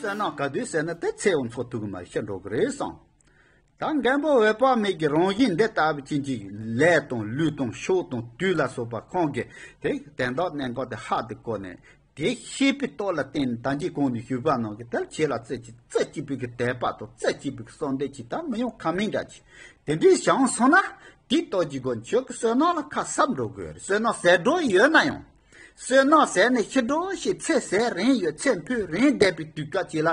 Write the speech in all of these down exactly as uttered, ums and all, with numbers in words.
བསོད་ནམས་ག་དུས་ཟད་ན་དེ་ཚེ་ཡང་འཚོ་ཐུབ་ཀྱི་མ་རེད། ཤི་འགྲོ་གི་རེད་གསུངས། ད་མགོན་པོ་འོད་དཔག་མེད་ཀྱི་རང་བཞིན་འདི་ལྟ་བུ་ཅན་གྱི་ལས་དང་ལུས་དང་ཕྱོགས་དང་དུས་ལ་སོགས་པ་ཁོང་གིས་དེ་དོན་དག་གནད་འགག་དེ་ཧ་དེ་གོ་ནས། དེ་ཤེས་པའི་སྟོབས་ལ་བརྟེན་ནས་ད་གིན་གོང་ནས་ཞུས་པ་ནང་གི་དེར་ཁྱེད་ལ་རྩེ་གཅིག་རྩེ་གཅིག་པའི་གི་དད་པ་དང་རྩེ་གཅིག་པའི་གི་བསམ་འདུན་གྱིས་ད་མི་ཡོང་ཁ་མིན་འདྲ་གྱིས། དེ་འདྲའི་བྱུང་སོང་ན། དེའི་སྟོབས་ཀྱི་སྒོ་ནས་ཁྱོད་ཀྱི་བསོད་ནམས་ལ་ཁ་གསབ་འགྲོ་དགོས་རེད། བསོད་ནམས་ཟད་འགྲོ་ཡོད་ན་ཡང་། བསོད་ནམས་ཟད་ནས་ཤི་འགྲོ་ཞེས་ཚེ་ཟད་རན་ཡོད། ཚེ་འཕོས་རན་བསྡད་པའི་དུས་སྐབས་ཅིག་ལ།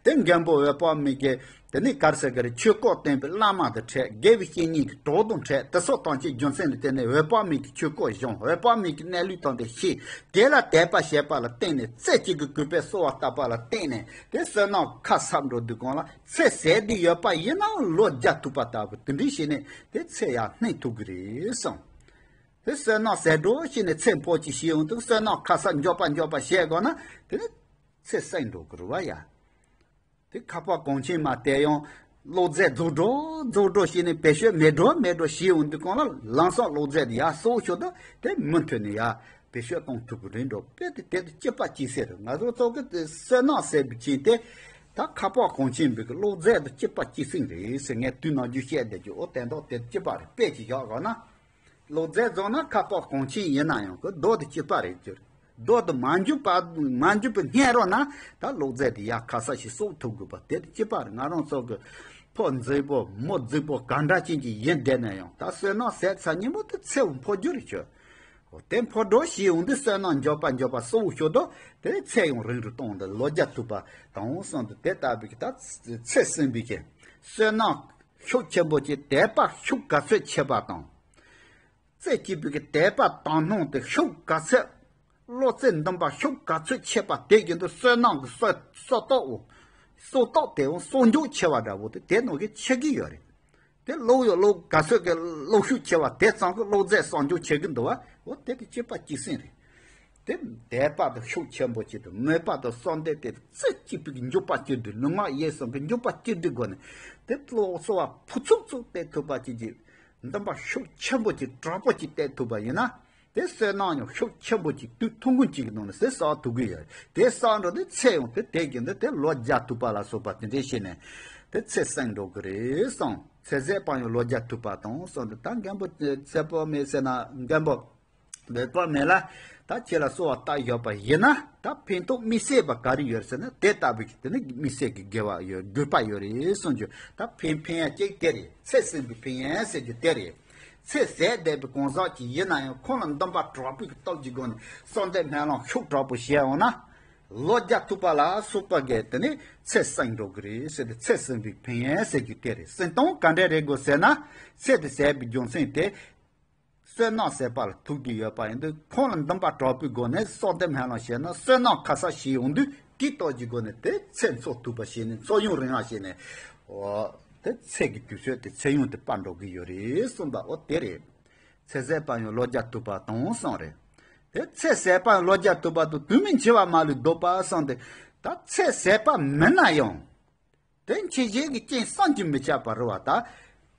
དེ་མགོན་པོ་འོད་དཔག་མེད་ཀྱི། དེ་ནས་ག་རེ་ཟེར་གི་རེད། ཆོས་སྐོར་བསྟན་པའི་བླ་མ་དང་འཕྲད། དགེ་བའི་བཤེས་གཉེན་གྱི་གྲོགས་དང་འཕྲད། དེ་སོགས་ཐམས་ཅད་རྒྱུ་མཚན་ལ་བརྟེན་ནས་འོད་དཔག་མེད་ཀྱི་ཆོས་སྐོར་བྱུང་། འོད་དཔག་མེད་ཀྱི་གནས་ལུགས་ཐམས་ཅད་ཤེས། དེ་ལ་དད་པ་བྱས་པ་ལ་བརྟེན་ནས། རྩེ་གཅིག་གི་གུས་པས་གསོལ་བ་བཏབ་པ་ལ་བརྟེན་ནས། དེ་བསོད་ནམས་ཁ་གསབ་འགྲོ་དུས་གང་ལ་ཚེ་ཟད་དུས་ཡོད་པ་ཡིན་ནའང་ལོ་བརྒྱ་ཐུབ་པ་ལྟ་བུ་དེ་འདྲའི་བྱས་ནས་དེ་ཚེ་ཡར་སྣེ་ཐུབ་ཀྱི་རེད་གསུངས། དེ་བསོད་ནམས་ཟད་འགྲོ་ཞེས་ནས་ཚེ་འཕོ་ཅིག་བྱས་ཡོང་དུས། བསོད་ནམས་ཁ་གསབ་མགྱོགས་པ་མགྱོགས་པ་བྱས་དགོས་ན། དེ་ནི་ཚེ་བསྲིང་འགྲོ་གི་རེད་བ་ཡ། དེ་ཁ་པར་གོང་ཆེན་མ་དེ་ཡང་གློག་རྫས་རྫོགས་འགྲོ་རྫོགས་འགྲོ་བྱས་ནས་བེད་སྤྱོད་མེད་འགྲོ་མེད་འགྲོ་བྱས་ཡོང་དུས་གང་ལ་ལམ་སང་གློག་རྫས་དེ་ཡར་གསོག་ཆོག་ད། དེ་མུ་མཐུད་ནས་ཡར་བེད་སྤྱོད་གཏོང་ཐུབ་ཀྱི་རེད་འགྲོ། དཔེ་དེ་དེ་དང་གཅིག་པ་གཅིག་སེ་རེད། ང་ཚོ་ཚོ་གི་དེ་བསོད་ནམས་ཟེར་བའི་ཅིག་དེ་ད་ཁ་པར་གོང་ཆེན་པོའི་གི་གློག་རྫས་དང་གཅིག་པ་གཅིག་སེ་རེད་ཟེར། ངས་དུས་ནམ་རྒྱུན་བཤད་བསྡད་རྒྱུ། འོ་དེ་འདོག་དེ་གཅིག་པ་རེད། དཔེ་ཅིག་བཞག་དགོས་ན། གློག་རྫས་རྫོགས་ན་ཁ་པར་གོང་ཆེན་ཡིན་ན་ཡང་གི་རྡོ་དང་གཅིག་པ་རེད་ཟེར། རྡོ་དང་མ་འཇུག་པ་མ་འཇུག་པའི་སྔོན་རོལ་ན་ད་གློག་རྫས་དེ་ཡར་ཁ་གསབ་ཞིག་གསོག་ཐུབ་དགོས་པ་དེ་དང་གཅིག་པ་རེད། ང་རང་ཚོ་གི་ཕོ་མཛེས་པོ་མོ་མཛེས་པོ་ག་འདྲ་ཅན་གྱི་ཡིན་བསྡད་ན་ཡང་ད་བསོད་ནམས་ཟད་ཚར་ཉིན་མོ་དེ་ཚེ་འཕོ་རྒྱུ་རེད་ཁྱོད། འོ་དེ་འཕོ་འགྲོ་ཞིག་ཡོང་དུས་བསོད་ནམས་མགྱོགས་པ་མགྱོགས་པ་གསོག་ཤོག་དོ། དེ་ཚེ་ཡང་རིང་རུ་གཏོང་དུ་ལོ་བརྒྱ་ཐུབ་པ་དང་གསུངས་དུས། དེ་ལྟ་བུའི་གི་ད་ཚེ་བསྲིང་བའི་གི་བསོད་ནམས་ཤུགས་ཆེན་པོ་ཅིག་དད་པ་ཤུགས་ག་ཚོད་ཆེ་བ་དང་། རྩེ་གཅིག་པའི་གི་དད་པ་དག་སྣང་དེ་ཤུགས་ག་ཚོད། བློ་རྩེ་འདུན་པ་ཤུགས་ག་ཚོད་ཆེ་བ་དེ་བཞིན་དུ་བསོད་ནམས་ཀྱི་གསོག་གསོག་སྟོབས། གསོག་སྟོབས་དེ་ཡང་གསོག་འཇོག་ཆེ་བ་འདྲ་བོ་དེ་དེ་ནང་གི་ཆེ་གི་ཡོད་རེད། དེ་གློག་ཡོད་གློག་ག་ཚོད་ཀྱི་གློག་ཤུགས་ཆེ་བ་དེ་ཙམ་གྱི་གློག་རྫས་གསོག་འཇོག་ཆེ་གི་འདུག་བ། འོ་དེ་དེ་གཅིག་པ་གཅིག་སེ་རེད། དེ་དད་པ་དང་ཤུགས་ཆེན་པོ་ཅིག་དང་མོས་པ་དང་བསམ་འདུན་དེ་རྩེ་གཅིག་པའི་འཇུག་པ་གཅིག་སྒྲིལ། ལུས་ངག་ཡིད་གསུམ་གྱི་འཇུག་པ་གཅིག་སྒྲིལ་སྒོ་ནས་དེ་གློག་གསོག་པ་ཕུ་ཚུགས་ཚུགས་བསྡད་ཐུབ་པ་ཅིག་གིས། འདུན་པ་ཤུགས་ཆེན་པོ་ཅིག་དྲག་པོ་ཅིག་བསྟན་ཐུབ་པ་ཡིན་ན། དེ་བསོད་ནམས་ཡང་ཤུགས་ཆེན་པོ་ཅིག་དུས་ཐུང་ཀུན་གཅིག་གི་ནང་ནས་ཟད་བསགས་ཐུབ་ཀྱི་ཡོད། དེ་བསགས་འགྲོ་དུས་ཚེ་ཡང་དེ་དེ་བཞིན་དུ་དེ་ལོ་བརྒྱ་ཐུབ་པ་ལ་སོགས་པ་དེ་འདྲའི་བྱས་ནས་དེ་ཚེ་བསྲིང་འགྲོ་གི་རེད་གསུངས། ཚེ་ཟད་པ་ཡང་ལོ་བརྒྱ་ཐུབ་པ་དང་གསུངས་ཏེ། ད་མགོན་པོ་ཚེ་དཔག་མེད་ཟེར་ན་མགོན་པོ་འོད་དཔག་མེད་ལ་ད་ཁྱེད་ལ་གསོལ་བ་བཏབ་བཞག་པ་ཡིན་ན། ད་ཕན་ཐོགས་དམིགས་བསལ་བ་ག་རེ་ཡོད་ཟེར་ན། དེ་ལྟ་བུའི་དེ་ནི་དམིགས་བསལ་གྱི་དགེ་བ་ཡོད། དགོས་པ་ཡོད་རེད་གསུངས་རྒྱུ། ད་ཕན་ཕན་ཡ་གཅིག་དེ་རེད། ཚེ་བསྲིང་བའི་ཕན་ཡོན་ཟེར་རྒྱུ་དེ་རེད། ཚེ་ཟད་བསྡད་པའི་གང་ཟག་ཅིག་ཡིན་ན་ཡང་ཁོང་ལ་འདུན་པ་དྲག་པོའི་སྟོབས་ཀྱི་སྒོ་ནས་བསམ་གཏན་སྨོན་ལམ་ཤུགས་དྲག་པོ་བྱས་འོང་ན། ལོ་བརྒྱ་ཐུབ་པ་ལ་སོགས་པ་གིས་དེ་ནི་ཚེ་བསྲིང་འགྲོ་གི་རེད་ཟེར་ཏེ། ཚེ་བསྲིང་བའི་ཕན་ཡོན་ཟེར་རྒྱུ་དེ་རེད། བསྲིང་སྟངས་ག་འདྲ་རེད་དགོས་ཟེར་ན། ཚེ་དེ་ཟད་པའི་རྒྱུ་མཚན་དེ། བསོད་ནམས་ཟད་པ་ལ་ཐུག་གི་ཡོད་པ་ཡིན་དུས། ཁོང་ལ་འདུན་པ་དྲག་པོའི་སྒོ་ནས་བསམ་གཏན་སྨོན་ལམ་བྱས་ན། བསོད་ནམས་ཁ་གསབ་བྱེད་ཡོང་དུས་དེའི་སྟོབས་ཀྱི་སྒོ་ནས་དེ་ཚེ་འཚོ་ཐུབ་པ་བྱས་ནས་འཚོ་ཡུན་རིང་བ་བྱས་ནས། འོ། དེ་ཚེ་གི་དུས་ཚོད་དེ་ཚེ་ཡུན་དེ་སྤར་འགྲོ་གི་ཡོད་རེད་གསུངས་པ། འོ་དེ་རེད། ཚེ་ཟད་པ་ཡང་ལོ་བརྒྱ་ཐུབ་པ་དང་གསུངས་རེད། དེ་ཚེ་ཟད་པ་ཡང་ལོ་བརྒྱ་ཐུབ་པ་དང་། དུས་མིན་འཆི་བ་མ་ལུས་ལྡོག་པ་གསུངས་ཏེ། ད་ཚེ་ཟད་པ་མིན་ན་ཡང་། དེ་འཆི་བྱེད་ཀྱི་རྐྱེན་བསམ་གྱིས་མི་ཁྱབ་པ་རེད་བ། ད་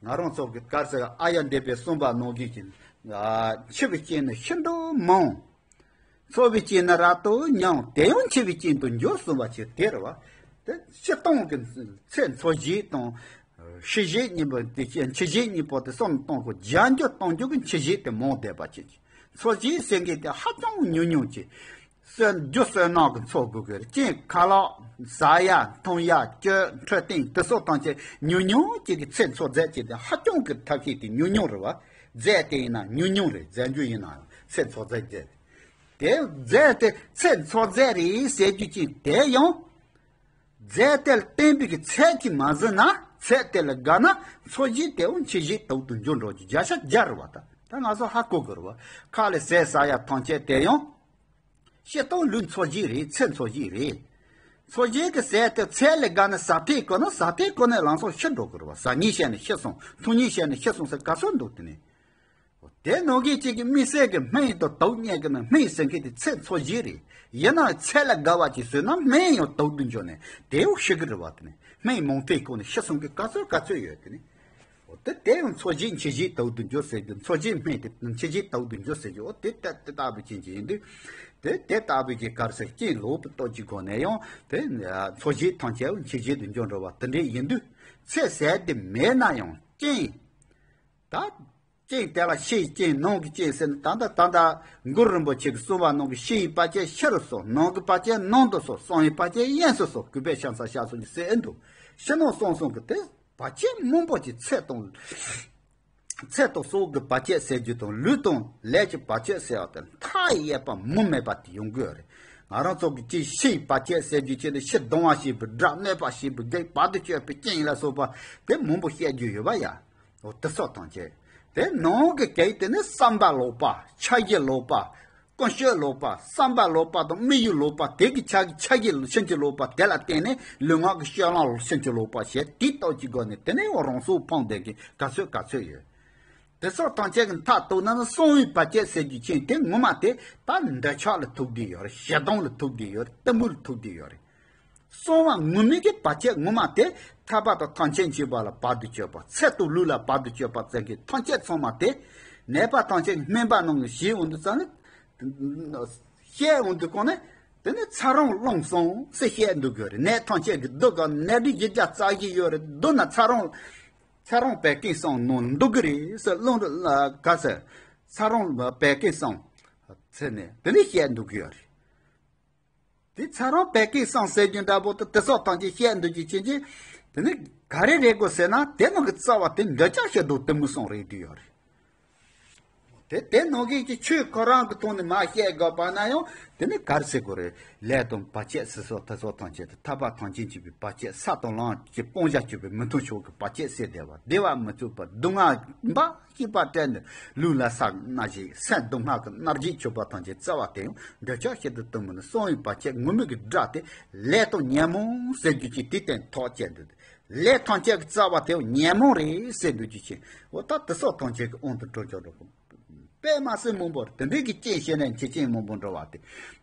ང་རང་ཚོ་གི་ག་རེ་ཟེར། ཨཱརྱ་དྷཱུ་པས་གསུངས་པ་ནང་བཞིན་གྱི། འཆི་བའི་རྐྱེན་ནི་ཤིན་ཏུ་མང་། འཚོ་བའི་རྐྱེན་ནི་རབ་ཏུ་ཉུང་། དེ་ཡང་འཆི་བའི་རྐྱེན་དུ་འགྱུར་གསུངས་པ་ཅིག་དེ་རེད་བ། དེ་སྤྱིར་བཏང་གི་ཚེ་འཚོ་བྱེད་དང་། ཤི་བྱེད་གཉིས་པོ་དེ་འཆི་བྱེད་གཉིས་པོ་དེ་བསམ་བློ་གཏོང་དགོས། རྒྱ་འགྱུར་གཏོང་རྒྱུ་གི་འཆི་བྱེད་དེ་མང་བསྡད་པ་ཅིག་འཚོ་བྱེད་ཟེར་མཁན་དེ་ཧ་ཅང་ཉུང་ཉུང་ཅིག་བསོད་རྒྱུ་བསོད་ནམས་ཀྱི་འཚོ་དགོས་ཀྱི་རྐྱེན་ཁ་ལག་ཟ་ཡ་འཐུང་ཡ་སྤྱོད་འཕྲོད་བསྟེན་དེ་སོགས་ཐམས་ཅད་ཉུང་ཉུང་ཅིག་གི་ཚེ་འཚོ་རྫས་ཅིག་དེ་ཧ་ཅང་གི་ཐབས་ཤེས་དེ་ཉུང་ཉུང་རེད་བ། རྫས་དེ་ཡིན་ན་ཉུང་ཉུང་རེད། རྫས་འགྱུར་ཡིན་ན་ཚེ་འཚོ་རྫས་རྫས་དེ་རྫས་དེ་ཚེ་འཚོ་རྫས་རེད་ཟེར་རྒྱུ་ཅིག་དེ་ཡང་རྫས་དེ་ལ་བརྟེན་པའི་གི་ཚད་ཀྱིས་མ་ཟིན་ན། ཚད་དེ་ལ་དགའ་ན་འཚོ་བྱེད་དེ་འོ་འཆི་བྱེད་དུ་འགྱུར་འགྲོ་རྒྱུ་བརྒྱ་ཆ་བརྒྱ་རེད་བ། ད་ད་ང་ཚོ་ཧ་གོ་དགོས་རེད་བ། ཁ་ལ་ཟས་ཟ་ཡ་ཐམས་ཅད་དེ་ཡང་། སྤྱིར་བཏང་ལུས་འཚོ་བྱེད་རེད། ཚེ་འཚོ་བྱེད་རེད། འཚོ་བྱེད་ཀྱི་ཟས་དེ་ཚད་ལས་བརྒལ་ནས་ཟ་འཕྲལ་གོ་ན་ཟ་འཕྲལ་གོ་ནས་ལམ་སང་ཤི་འགྲོ་དགོས་རེད་བ། ཟ་ཉིན་ཤར་ནས་ཤི་སོང་། འཐུང་ཉིན་ཤར་ནས་ཤི་སོང་ཟེར་ག་ཚོད་འདུག་དེ་ནས། དེ་ནང་གི་གཅིག་གི་དམིགས་བསལ་གྱི་སྨན་དང་དུག་བསྙལ་གི་ན་སྨན་ཟེར་མཁན་དེ་ཚེ་འཚོ་བྱེད་རེད། ཡིན་ནའང་ཚད་ལས་བརྒལ་བ་ཅིག་ཟོས་ན་སྨན་ཡང་དུག་ཏུ་འགྱུར་ནས་དེ་ཡང་ཤི་གི་རེད་བ། དེ་ནས་སྨན་མང་པོའི་སྒོ་ནས་ཤི་སོང་གི་ག་ཚོད་ག་ཚོད་ཡོད་དེ་ནས། འོ་དེ་དེ་ཡང་འཚོ་བྱེད་འཆི་བྱེད་དུག་ཏུ་འགྱུར་ཟེར་རྒྱུ། འཚོ་བྱེད་སྨན་དེ་འཆི་བྱེད་དུག་ཏུ་འགྱུར་ཟེར་རྒྱུ། འོ་དེ་ལྟ་དེ་ལྟ་བུ་ཅན་ཅིག་ཡིན་དུས། དེ་དེ་ལྟ་བུའི་གི་གར་ཟེར་རྐྱེན་ལོག་པའི་སྟོབས་ཀྱི་སྒོ་ནས་ཡང་དེ་འཚོ་བྱེད་ཐམས་ཅད་འཆི་བྱེད་དུ་འགྱུར་འགྲོ་བ་དེ་འདྲ་ཡིན་དུས། ཚེ་ཟད་དེ་མེད་ན་ཡང་རྐྱེན་ད། རྐྱེན་དེ་ལ་ཕྱི་ཡི་རྐྱེན་ནང་གི་རྐྱེན་ཟེར་ནས། ད་ལྟ་ད་ལྟ་གུ་རུ་རིན་པོ་ཆེ་གིས་གསུངས་པ་ནང་གི་ཕྱི་ཡི་བར་ཆད་ཕྱི་རུ་སོང་། ནང་གི་བར་ཆད་ནང་དུ་སོང་། གསང་བའི་བར་ཆད་གཡས་སུ་སོང་། གུས་པས་ཕྱག་འཚལ་ཞབས་སོར་གྱིས་ཟེར་ཨེ་འདུག། ཕྱི་ནང་གསང་གསུམ་གྱི་དེ་བར་ཆད་མང་པོ་ཅིག། ཚེ་དང་ཚེ་དང་སྲོག་གི་བར་ཆད་ཟེར་རྒྱུ་དང་། ལུས་དང་ལས་ཀྱི་བར་ཆད་ཟེར་བ་དེ་མཐའ་ཡས་པ་མུ་མེད་པ་དེ་ཡོང་གི་ཡོད་རེད། ང་རང་ཚོ་གི་ཅིག་ཕྱི་ཡི་བར་ཆད་ཟེར་རྒྱུ་ཅིག་ནི་ཕྱི་གདུང་བ་བྱེད་པའི་དགྲ། གནོད་པ་བྱེད་པའི་བགེགས། བར་དུ་གཅོད་པའི་རྐྱེན་ལ་སོགས་པ་དེ་མང་པོ་བཤད་རྒྱུ་ཡོད་པ་ཡ། འོ་དེ་སོགས་ཐམས་ཅད། དེ་ནང་གི་གེགས་དེ་ནི་བསམ་པ་ལོག་པ། འཆར་གཞི་ལོག་པ། ཀུན་སྤྱོད་ལོག་པ། བསམ་པ་ལོག་པ་དང་དམིགས་ཡུལ་ལོག་པ། དེ་གི་ཆ་གི་འཆར་གཞི་ཕྱིན་ཅི་ལོག་པ་དེ་ལ་བརྟེན་ནས་ལུས་ངག་གི་སྤྱོད་ལམ་ཕྱིན་ཅི་ལོག་པ་བྱས། དེའི་སྟོབས་ཀྱི་སྒོ་ནས་དེ་ནས་རང་སྲོག་ཕངས་བསྡད་མཁན་ག་ཚོད་ག་ཚོད་ཡོད། དེ་སོགས་ཐམས་ཅད་ཀྱི་མཐའ་གཏུགས་ན་ནི་གསང་བའི་བར་ཆད་ཟེར་རྒྱུ་ཅན་དེ་ངོ་མ་དེ་ད་འདོད་ཆགས་ལ་ཐུག་བསྡད་ཡོད་རེད། ཞེ་སྡང་ལ་ཐུག་བསྡད་ཡོད་རེད། གཏི་མུག་ལ་ཐུག་བསྡད་ཡོད་རེད། གསང་བ་ངོ་མའི་གི་བར་ཆད་ངོ་མ་དེ་ཐར་པ་དང་ཐམས་ཅད་མཁྱེན་པ་ལ་བར་དུ་གཅོད་པ། ཚེ་དང་ལུས་ལ་བར་དུ་གཅོད་པ་ཟེར་མཁན་ཐམས་ཅད་ཚང་མ་དེ། ནད་པ་ཐམས་ཅད་ཀྱི་སྨན་པ་རྣམས་ཀྱིས་ཞེས་འོང་དུས་ཙང་ནི། བཤད་འོང་དུས་གོང་ནས་དེ་ནི་ཚ་གྲང་རླུང་གསུམ་ཟེར་བཤད་འདུག་གི་རེད། ནད་ཐམས་ཅད་ཀྱི་སྡུག་ག་ནད་རིགས་བཞི་བརྒྱ་རྩ་བཞི་ཡོད་རེད། བསྡུ་ན་ཚ་གྲང་ཚ་གྲང་བད་ཀན་གསུམ་ནང་འདུ་གི་རེད་ཟེར། རླུང་ག་ཟེར། ཚ་གྲང་བད་ཀན་གསུམ་ཟེར་ནས་དེ་ནི་བཤད་འདུག་གི་ཡོད་རེད། དེ་ཚ་གྲང་བད་ཀན་གསུམ་ཟེར་རྒྱུ་འདྲ་པོ་དེ་དེ་སོགས་ཐམས་ཅད་བཤད་འདུག་རྒྱུ་ཅན་གྱི། དེ་ནི་ག་རེ་རེད་གོ་ཟེར་ན། དེ་ནང་གི་རྩ་བ་དེ་འདོད་ཆགས་ཞེ་སྡང་གཏི་མུག་གསུམ་རེད་འདུག་ཡོད་རེད། དེ་དེ་ནང་གི་ཀྱི་ཆོས་ཁོ་རང་གི་ཐོག་ནས་མར་བཤད་དགོས་པ་ན་ཡང་དེ་ནི་ག་རེ་ཟེར་དགོས་རེད། ལས་དང་བར་ཆད་ཟེར་སོགས་དེ་སོགས་ཐམས་ཅད་དེ་ཐར་པ་ཐམས་ཅད་མཁྱེན་པའི་བར་ཆད། ས་དང་ལམ་གྱི་སྤང་བྱ་གཅོད་པའི་མི་མཐུན་ཕྱོགས་ཀྱི་བར་ཆད་ཟེར་བསྡད་པ། བདེ་བ་མི་བསྩོལ་བ། སྡུག་བསྔལ་འབའ་ཞིག་པ་སྤྲད་ནས་ལུས་ལ་ཟ་གནས་བཞེས། སེམས་སྡུག་བསྔལ་གྱི་མནར་གཅོད་བྱེད་པ་ཐམས་ཅད་རྩ་བ་དེ་ཡང་འདོད་ཆགས་ཞེ་སྡང་གཏི་མུག་ནི་གསང་བའི་བར་ཆད་ངོ་མའི་གི་དགྲ་དེ་ལས་དང་ཉོན་མོངས་ཟེར་རྒྱུ་ཅིག་དེའི་སྟེང་ཐག་བཅད་འདུག། ལས་ཐམས་ཅད་ཀྱི་རྩ་བ་དེ་ཉོན་མོངས་རེད་ཟེར་འདུག་རྒྱུ་ཅིག། འོ་ད་དེ་སོགས་ཐམས་ཅད་ཀྱི་དབང་དུ་འགྲོ་ཆོག་འགྲོ་དགོས། དཔེ་མ་སྲིད་མང་པོ་རེད། དེ་འདྲའི་གི་རྐྱེན་བྱས་ནས་འཆི་རྐྱེན་མང་པོ་འགྲོ་བ་དེ།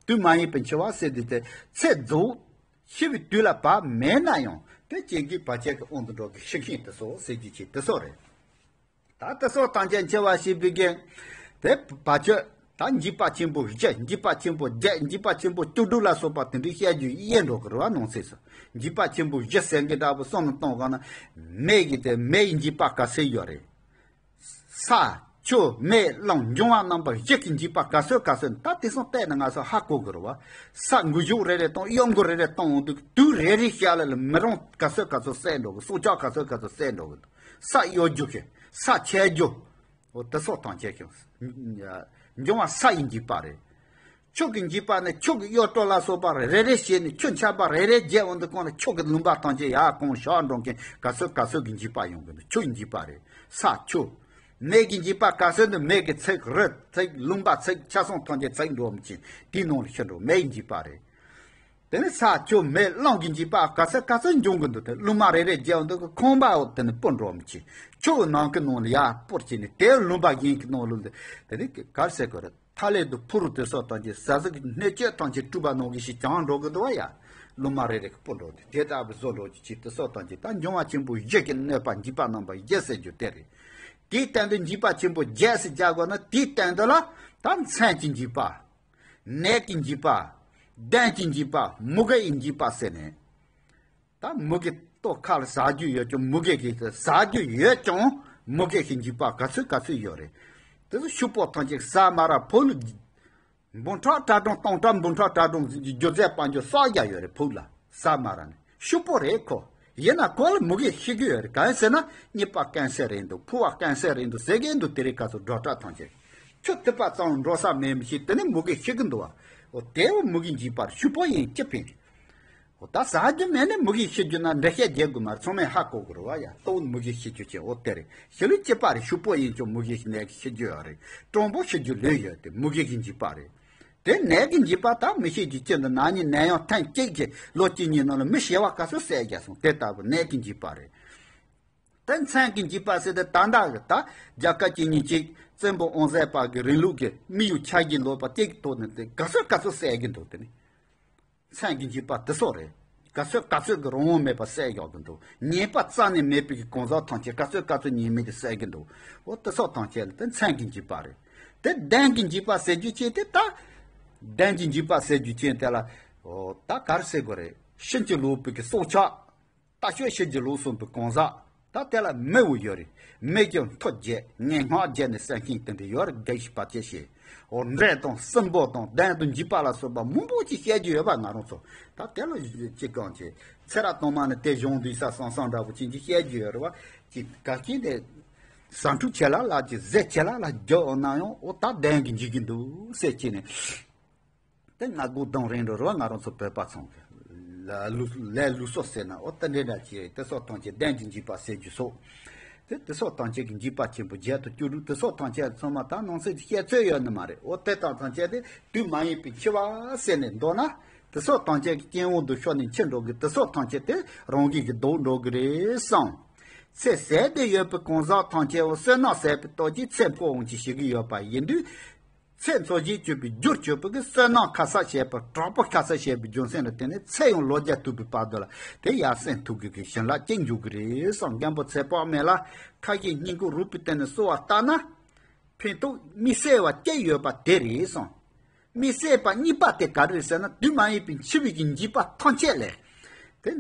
དུས་མ་ཡིན་པའི་འཆི་བ་ཟེར་དུས་དེ་ཚེ་རྫོགས། ཤི་བའི་དུས་ལ་བབས་མེད་ན་ཡང་དེ་རྐྱེན་གྱིས་བར་ཆད་ཀྱི་དབང་དུ་འགྲོ་གི་ཤི་ཤིང་དེ་སོགས་ཟེར་རྒྱུ་ཅིག་དེ་སོགས་རེད། ད་དེ་སོགས་ཐམས་ཅད་འཆི་བ་ཞེས་པའི་གི་དེ་བར་ཆད། ད་འཇིགས་པ་ཆེན་པོ་བཞི། འཇིགས་པ་ཆེན་པོ་བརྒྱད། འཇིགས་པ་ཆེན་པོ་བཅུ་དྲུག་ལ་སོགས་པ་དེ་འདྲའི་བཤད་རྒྱུ་ཡོད་འགྲོ་གི་རེད་པ། ནང་གསེས་སུ་འཇིགས་པ་ཆེན་པོ་བཞི་ཟེར་མཁན་འདྲ་པོ་བསམ་བློ་གཏོང་ག་ན། མེ་གི་དེ་མེ་ཡི་འཇིགས་པ་ག་ཚོད་ཡོད་རེད། ས་ཆུ་མེ་རླུང་འབྱུང་བ་རྣམ་པ་བཞི་གི་འཇིགས་པ་ག་ཚོད་ག་ཚོད། ད་དེང་སང་བལྟས་ན་ང་ཚོ་ཧ་གོ་གི་རེད་པ། ས་འགུལ་ཤུགས་རེ་རེ་བཏང་། གཡོ་འགུལ་རེ་རེ་བཏང་འོང་དུས་དུས་རེ་རེ་བཞག་ལ་ལ་མི་རང་ག་ཚོད་ག་ཚོད་བསད་འགྲོ་གི། སྲོག་ཆགས་ག་ཚོད་ག་ཚོད་བསད་འགྲོ་གི་འདུག། ས་གཡོ་རྒྱུ་གི་ས་འཆད་རྒྱུ། འོ་དེ་སོགས་ཐམས་ཅད་ཀྱང་འབྱུང་བ་ས་ཡི་འཇིགས་པ་རེད། ཆུ་གི་འཇིགས་པ་ནི་ཆུ་གི་གཡོ་བྲོ་ལ་སོགས་པ་རེ་རེ་བྱས་ནས་ཆུ་ཆར་པ་རེ་རེ་བརྒྱབ་འོང་དུས་གང་ལ་ཆུ་གི་ལུང་པ་ཐམས་ཅད་ཡར་གང་ཤར་འགྲོ་མཁན་ག་ཚོད་ག་ཚོད་ཀྱི་འཇིགས་པ་ཡོང་གི་འདུག། ཆུ་ཡི་འཇིགས་པ་རེད། ས་ཆུ། མེ་གི་འཇིགས་པ་ག་ཚོད་འདུག། མེ་གི་ཚིག་རི་ཚིག་ལུང་པ་ཚིག་ཆ་ཚང་ཐམས་ཅད་ཚིག་འགྲོ་མི་ཅན་དེའི་ནང་ལ་ཤི་འགྲོ། མེ་ཡི་འཇིགས་པ་རེད། དེ་ནས་ས་ཆུ་མེ་རླུང་གི་འཇིགས་པ་ག་ཚོད་ག་ཚོད་འབྱུང་གི་འདུག། དེ་རླུང་མ་རེ་རེ་བརྒྱབ་འདུག་གི་ཁང་པ་འོ་དེ་ནི་སྤུར་འགྲོ་མི་ཅན། ཆུ་ནང་གི་ནང་ལ་ཡར་སྤུར་བྱས་ནས་དེ་ལུང་པ་གཞན་གྱི་ནང་ལ་དེ་ནི་ག་རེ་ཟེར་དགོས་རེད། ཐ་ལེ་དུ་ཕུ་རུ་དེ་སོགས་དང་གྱི་ཟ་ཟི་གི་སྣོད་བཅུད་ཐམས་ཅད་བཀྲུས་པ་ནང་གི་ཞིག་བྱང་འགྲོ་གི་འདུག་པ་ཡ། རླུང་མ་རེ་རེ་གི་སྤུར་འགྲོ་དེ་དེ་ལྟ་བུ་བཟོ་འགྲོ་གི་ཅིག་དེ་སོགས་དང་གྱི་ད་འབྱུང་བ་ཆེན་པོ་བཞི་གི་གནོད་པ་འཇིགས་པ་རྣམ་པ་བཞི་ཟེར་རྒྱུ་དེ་རེད། དེའི་སྟེང་དུ་འཇིགས་པ་ཆེན་པོ་བརྒྱད་ཟེར་རྒྱག་དགོས་ན་དེའི་སྟེང་དུ་ལ་ད་མཚན་གྱི་འཇིགས་པ། ནད་ཀྱི་འཇིགས་པ། གདོན་གྱི་འཇིགས་པ། མུ་གེ་ཡི་འཇིགས་པ་ཟེར་ནས། ད་མུ་གེ་ལྟོ་ཁ་ལ་ཟ་རྒྱུ་ཡོད་ཀྱང་མུ་གེ་གི་ཟ་རྒྱུ་ཡོད་ཀྱང་མུ་གེ་གི་འཇིགས་པ་ག་ཚོད་ག་ཚོད་ཡོད་རེད། དེ་ཚོ་ཕྱུག་པོ་ཐམས་ཅད་ཟ་མ་ར་ཕོ་ལུ། འབུམ་ཕྲག་གྲངས་གྲངས་སྟོང་ཕྲག་འབུམ་ཕྲག་གྲངས་གྲངས་སྒྱུ་རྩལ་དཔལ་འབྱོར་བསགས་རྒྱ་ཡོད་རེད། ཕོ་ལ་ཟ་མ་ར་ནི་ཕྱུག་པོ་རེད་ཁོ། ཡིན་ན་ཁོ་ལ་མུ་གེ་ཤི་གི་ཡོད་རེད། གང་ཡིན་ཟེར་ན་གཉིས་པ་དཀོན་ཟས་རེད་འདུག། ཕོ་བ་དཀོན་ཟས་རེད་འདུག་ཟེར་གི་འདུག། དེ་རིང་ཁ་སང་སྒྲོ་བྲག་ཐམས་ཅད་ཆུ་ཐིགས་པ་ཙམ་འགྲོ་ས་མེད་མི་ཤེས། དེ་ནི་མུ་གེ་ཤི་གི་འདུག་བ། འོ་དེ་བ་མུ་གེ་འཇིགས་པར་ཕྱུག་པོ་ཡིན་ཅི་ཕན། འོ་ད་ཟ་རྒྱུ་མེད་ནས་མུ་གེ་ཤི་རྒྱུ་ན་འགྲེལ་བཤད་རྒྱག་དགོས་མ་རེད། ཚང་མས་ཧ་གོ་དགོས་རེད་བ་ཡ། ལྟོ་བ་མུ་གེ་ཤི་རྒྱུ་ཅན་འོ་དེ་རེད། ཤི་ལུས་སྐྱིད་པ་རེད། ཕྱུག་པོ་ཡིན་ཀྱང་མུ་གེ་ནད་ཀྱིས་ཤི་རྒྱུ་ཡོད་རེད། སྤྲང་པོ་ཤི་རྒྱུ་ལོས་ཡོད་དེ་མུ་གེ་གི་འཇིགས་པ་རེད། དེ་ནད་ཀྱི་འཇིགས་པ་ད་མི་ཤེས་ཀྱི་ཅི་འདུག། ན་ནིང་ནད་ཡམས་ཐེངས་གཅིག་གིས་ལོ་གཅིག་གཉིས་ནང་ལ་མི་བྱེ་བ་ག་ཚོད་བསད་རྒྱག་སོང་། དེ་ལྟ་བུ་ནད་ཀྱི་འཇིགས་པ་རེད། དེ་མཚན་གྱི་འཇིགས་པ་ཟེར་དེ་ད་ལྟ་གི་ད་རྒྱལ་ཁབ་གཅིག་གཉིས་གཅིག་བཙན་པོ་དབང་ཟད་པ་གི་རིང་ལུགས་ཀྱི་དམིགས་ཡུལ་འཆར་གཞི་ལོག་པ་དེ་གི་ཐོག་ནས་དེ་ག་ཚོད་ག་ཚོད་བསད་ཀྱི་འདུག། དེ་ནི་མཚན་གྱི་འཇིགས་པ་དེ་སོགས་རེད། ག་ཚོད་ག་ཚོད་ཀྱི་རང་དབང་མེད་པ་བསད་བཞག་གི་འདུག། ཉེས་པ་རྩ་ནས་མེད་པའི་གི་གང་ཟག་ཐམས་ཅད་ག་ཚོད་ག་ཚོད་ཉེས་མེད་དུ་བསད་ཀྱི་འདུག། འོ་དེ་སོགས་ཐམས་ཅད་ལ་དེ་མཚན་གྱི་འཇིགས་པ་རེད། དེ་གདོན་གྱི་འཇིགས་པ་ཟེར་རྒྱུ་ཅིག་དེ་ད་ གདན་གྱི་འཇིགས་པ་ཟེར་རྒྱུ་ཅན་དེ་ལ། ཨོ་ད་ག་རེ་ཟེར་དགོས་རེད། ཕྱིན་ཅི་ལོག་པའི་གི་སྲོག་ཆགས། རྟ་ཤོད་ཕྱིན་ཅི་ལོག་གསུངས་པའི་གང་ཟག་ད་དེ་ལ་མི་བོ་ཡོད་རེད། མི་ཀྱང་ཐུགས་དགྱེས་ངན་སྔགས་བརྒྱབ་ནས་བསད་མཁན་དེ་འདྲ་ཡོད་རེད། དགེ་བཤེས་བར་ཆད་བྱས། ཨོ་འདྲེ་དང་སྲིན་པོ་དང་གདན་དུ་འཇིགས་པ་ལ་སོགས་པ་མང་པོ་ཅིག་བཤད་རྒྱུ་ཡོད་པ། ང་རང་ཚོ་ད་དེ་ལ་ཅི་གང་བྱེད། ཚེ་རབས་དང་མ་ནི་དེ་གཞུང་འདུས་ས་སང་སང་འདྲ་པོ་ཅིག་ཅིག་བཤད་རྒྱུ་ཡོད་རེད་བ། ཅིག་ག་སྐྱེས་དེ་ཟ་འཕྲུག་ཆེ་ལ་ལ་ཅིག་ཟས་ཆེ་ལ་ལ་རྒྱག་འོང་ན་ཡང་ཨོ་ད་གདན་གྱི་འཇིགས་ཀྱི་འདུག་ཟེར་ཅིག་ནས། དེ་སྔ་དགོང་དང་རིང་རུ་རུ་ང་རང་ཚོ་བོད་པ་ཚང་གི་ལ་ལུགས་ལས་ལུགས་སྲོལ་ཟེར་ན་ཨོ་ད་འདྲེ་འདྲ་ཅིག་རེད། དེ་སོགས་ཐམས་ཅད་གདན་གྱི་འཇིགས་པ་ཟེར་རྒྱུ་སོགས། དེ་དེ་སོགས་ཐམས་ཅད་ཀྱི་འཇིགས་པ་ཆེན་པོ་བརྒྱད་དང་བཅུ་དྲུག་དེ་སོགས་ཐམས་ཅད་ཚང་མ་ད་ནང་གསེས་ཀྱི་བཤད་ཚོད་ཡོད་ནི་མ་རེད། ཨོ་དེ་དག་ཐམས་ཅད་དེ་དུས་མ་ཡིན་པའི་འཆི་བ་ཟེར་ནས་འདོད་ན། དེ་སོགས་ཐམས་ཅད་ཀྱི་སྐྱེ་བོ་འདུ་ཤོར་ནས་འཆི་འགྲོ་གི་དེ་སོགས་ཐམས་ཅད་དེ་རང་གིས་ཀྱི་ལྡོག་འགྲོ་གི་རེད་བསམ། ཚེ་ཟད་དེ་ཡོད་པའི་གང་ཟག་ཐམས་ཅད་བསོད་ནམས་ཟད་པའི་སྟོབས་ཀྱིས་ཚེ་འཕོ་འོང་ཅིག་ཞིག་གི་ཡོད་པ་ཡིན་དུས། ཚེ་འཚོ་བྱེད་སྤྱོད་པའི་རྒྱུར་གྱུར་པའི་གི་བསོད་ནམས་ཁ་གསབ་བྱས་པ་དྲག་པོ་ཁ་གསབ་བྱས་པའི་རྒྱུ་མཚན་ལ་བརྟེན་ནས་ཚེ་ཡང་ལོ་བརྒྱ་ཐུབ་པའི་བར་དུ་ལ་དེ་ཡར་སེང་ཐུབ་དགོས་ཀྱི་བྱིན་རླབས་ཅན་འཇུག་གི་རེད་བསམ། རྒན་པོ་ཚེ་དཔག་མེད་ལ་ཁ་ཞེ་སྙིང་ཁུང་རུས་པའི་གཏིང་ནས་གསོལ་བ་བཏབ་ན། ཕན་ཐོགས་མི་ཟད་པ་སྐྱེ་ཡོད་པ་དེ་རེད་གསུངས། མི་ཟད་པ་གཉིས་པ་དེ་ག་རེ་རེད་ཟེར་ན། དུས་མ་ཡིན་པའི་འཆི་བའི་གི་འཇིགས་པ་ཐམས་ཅད་ལས། དེ་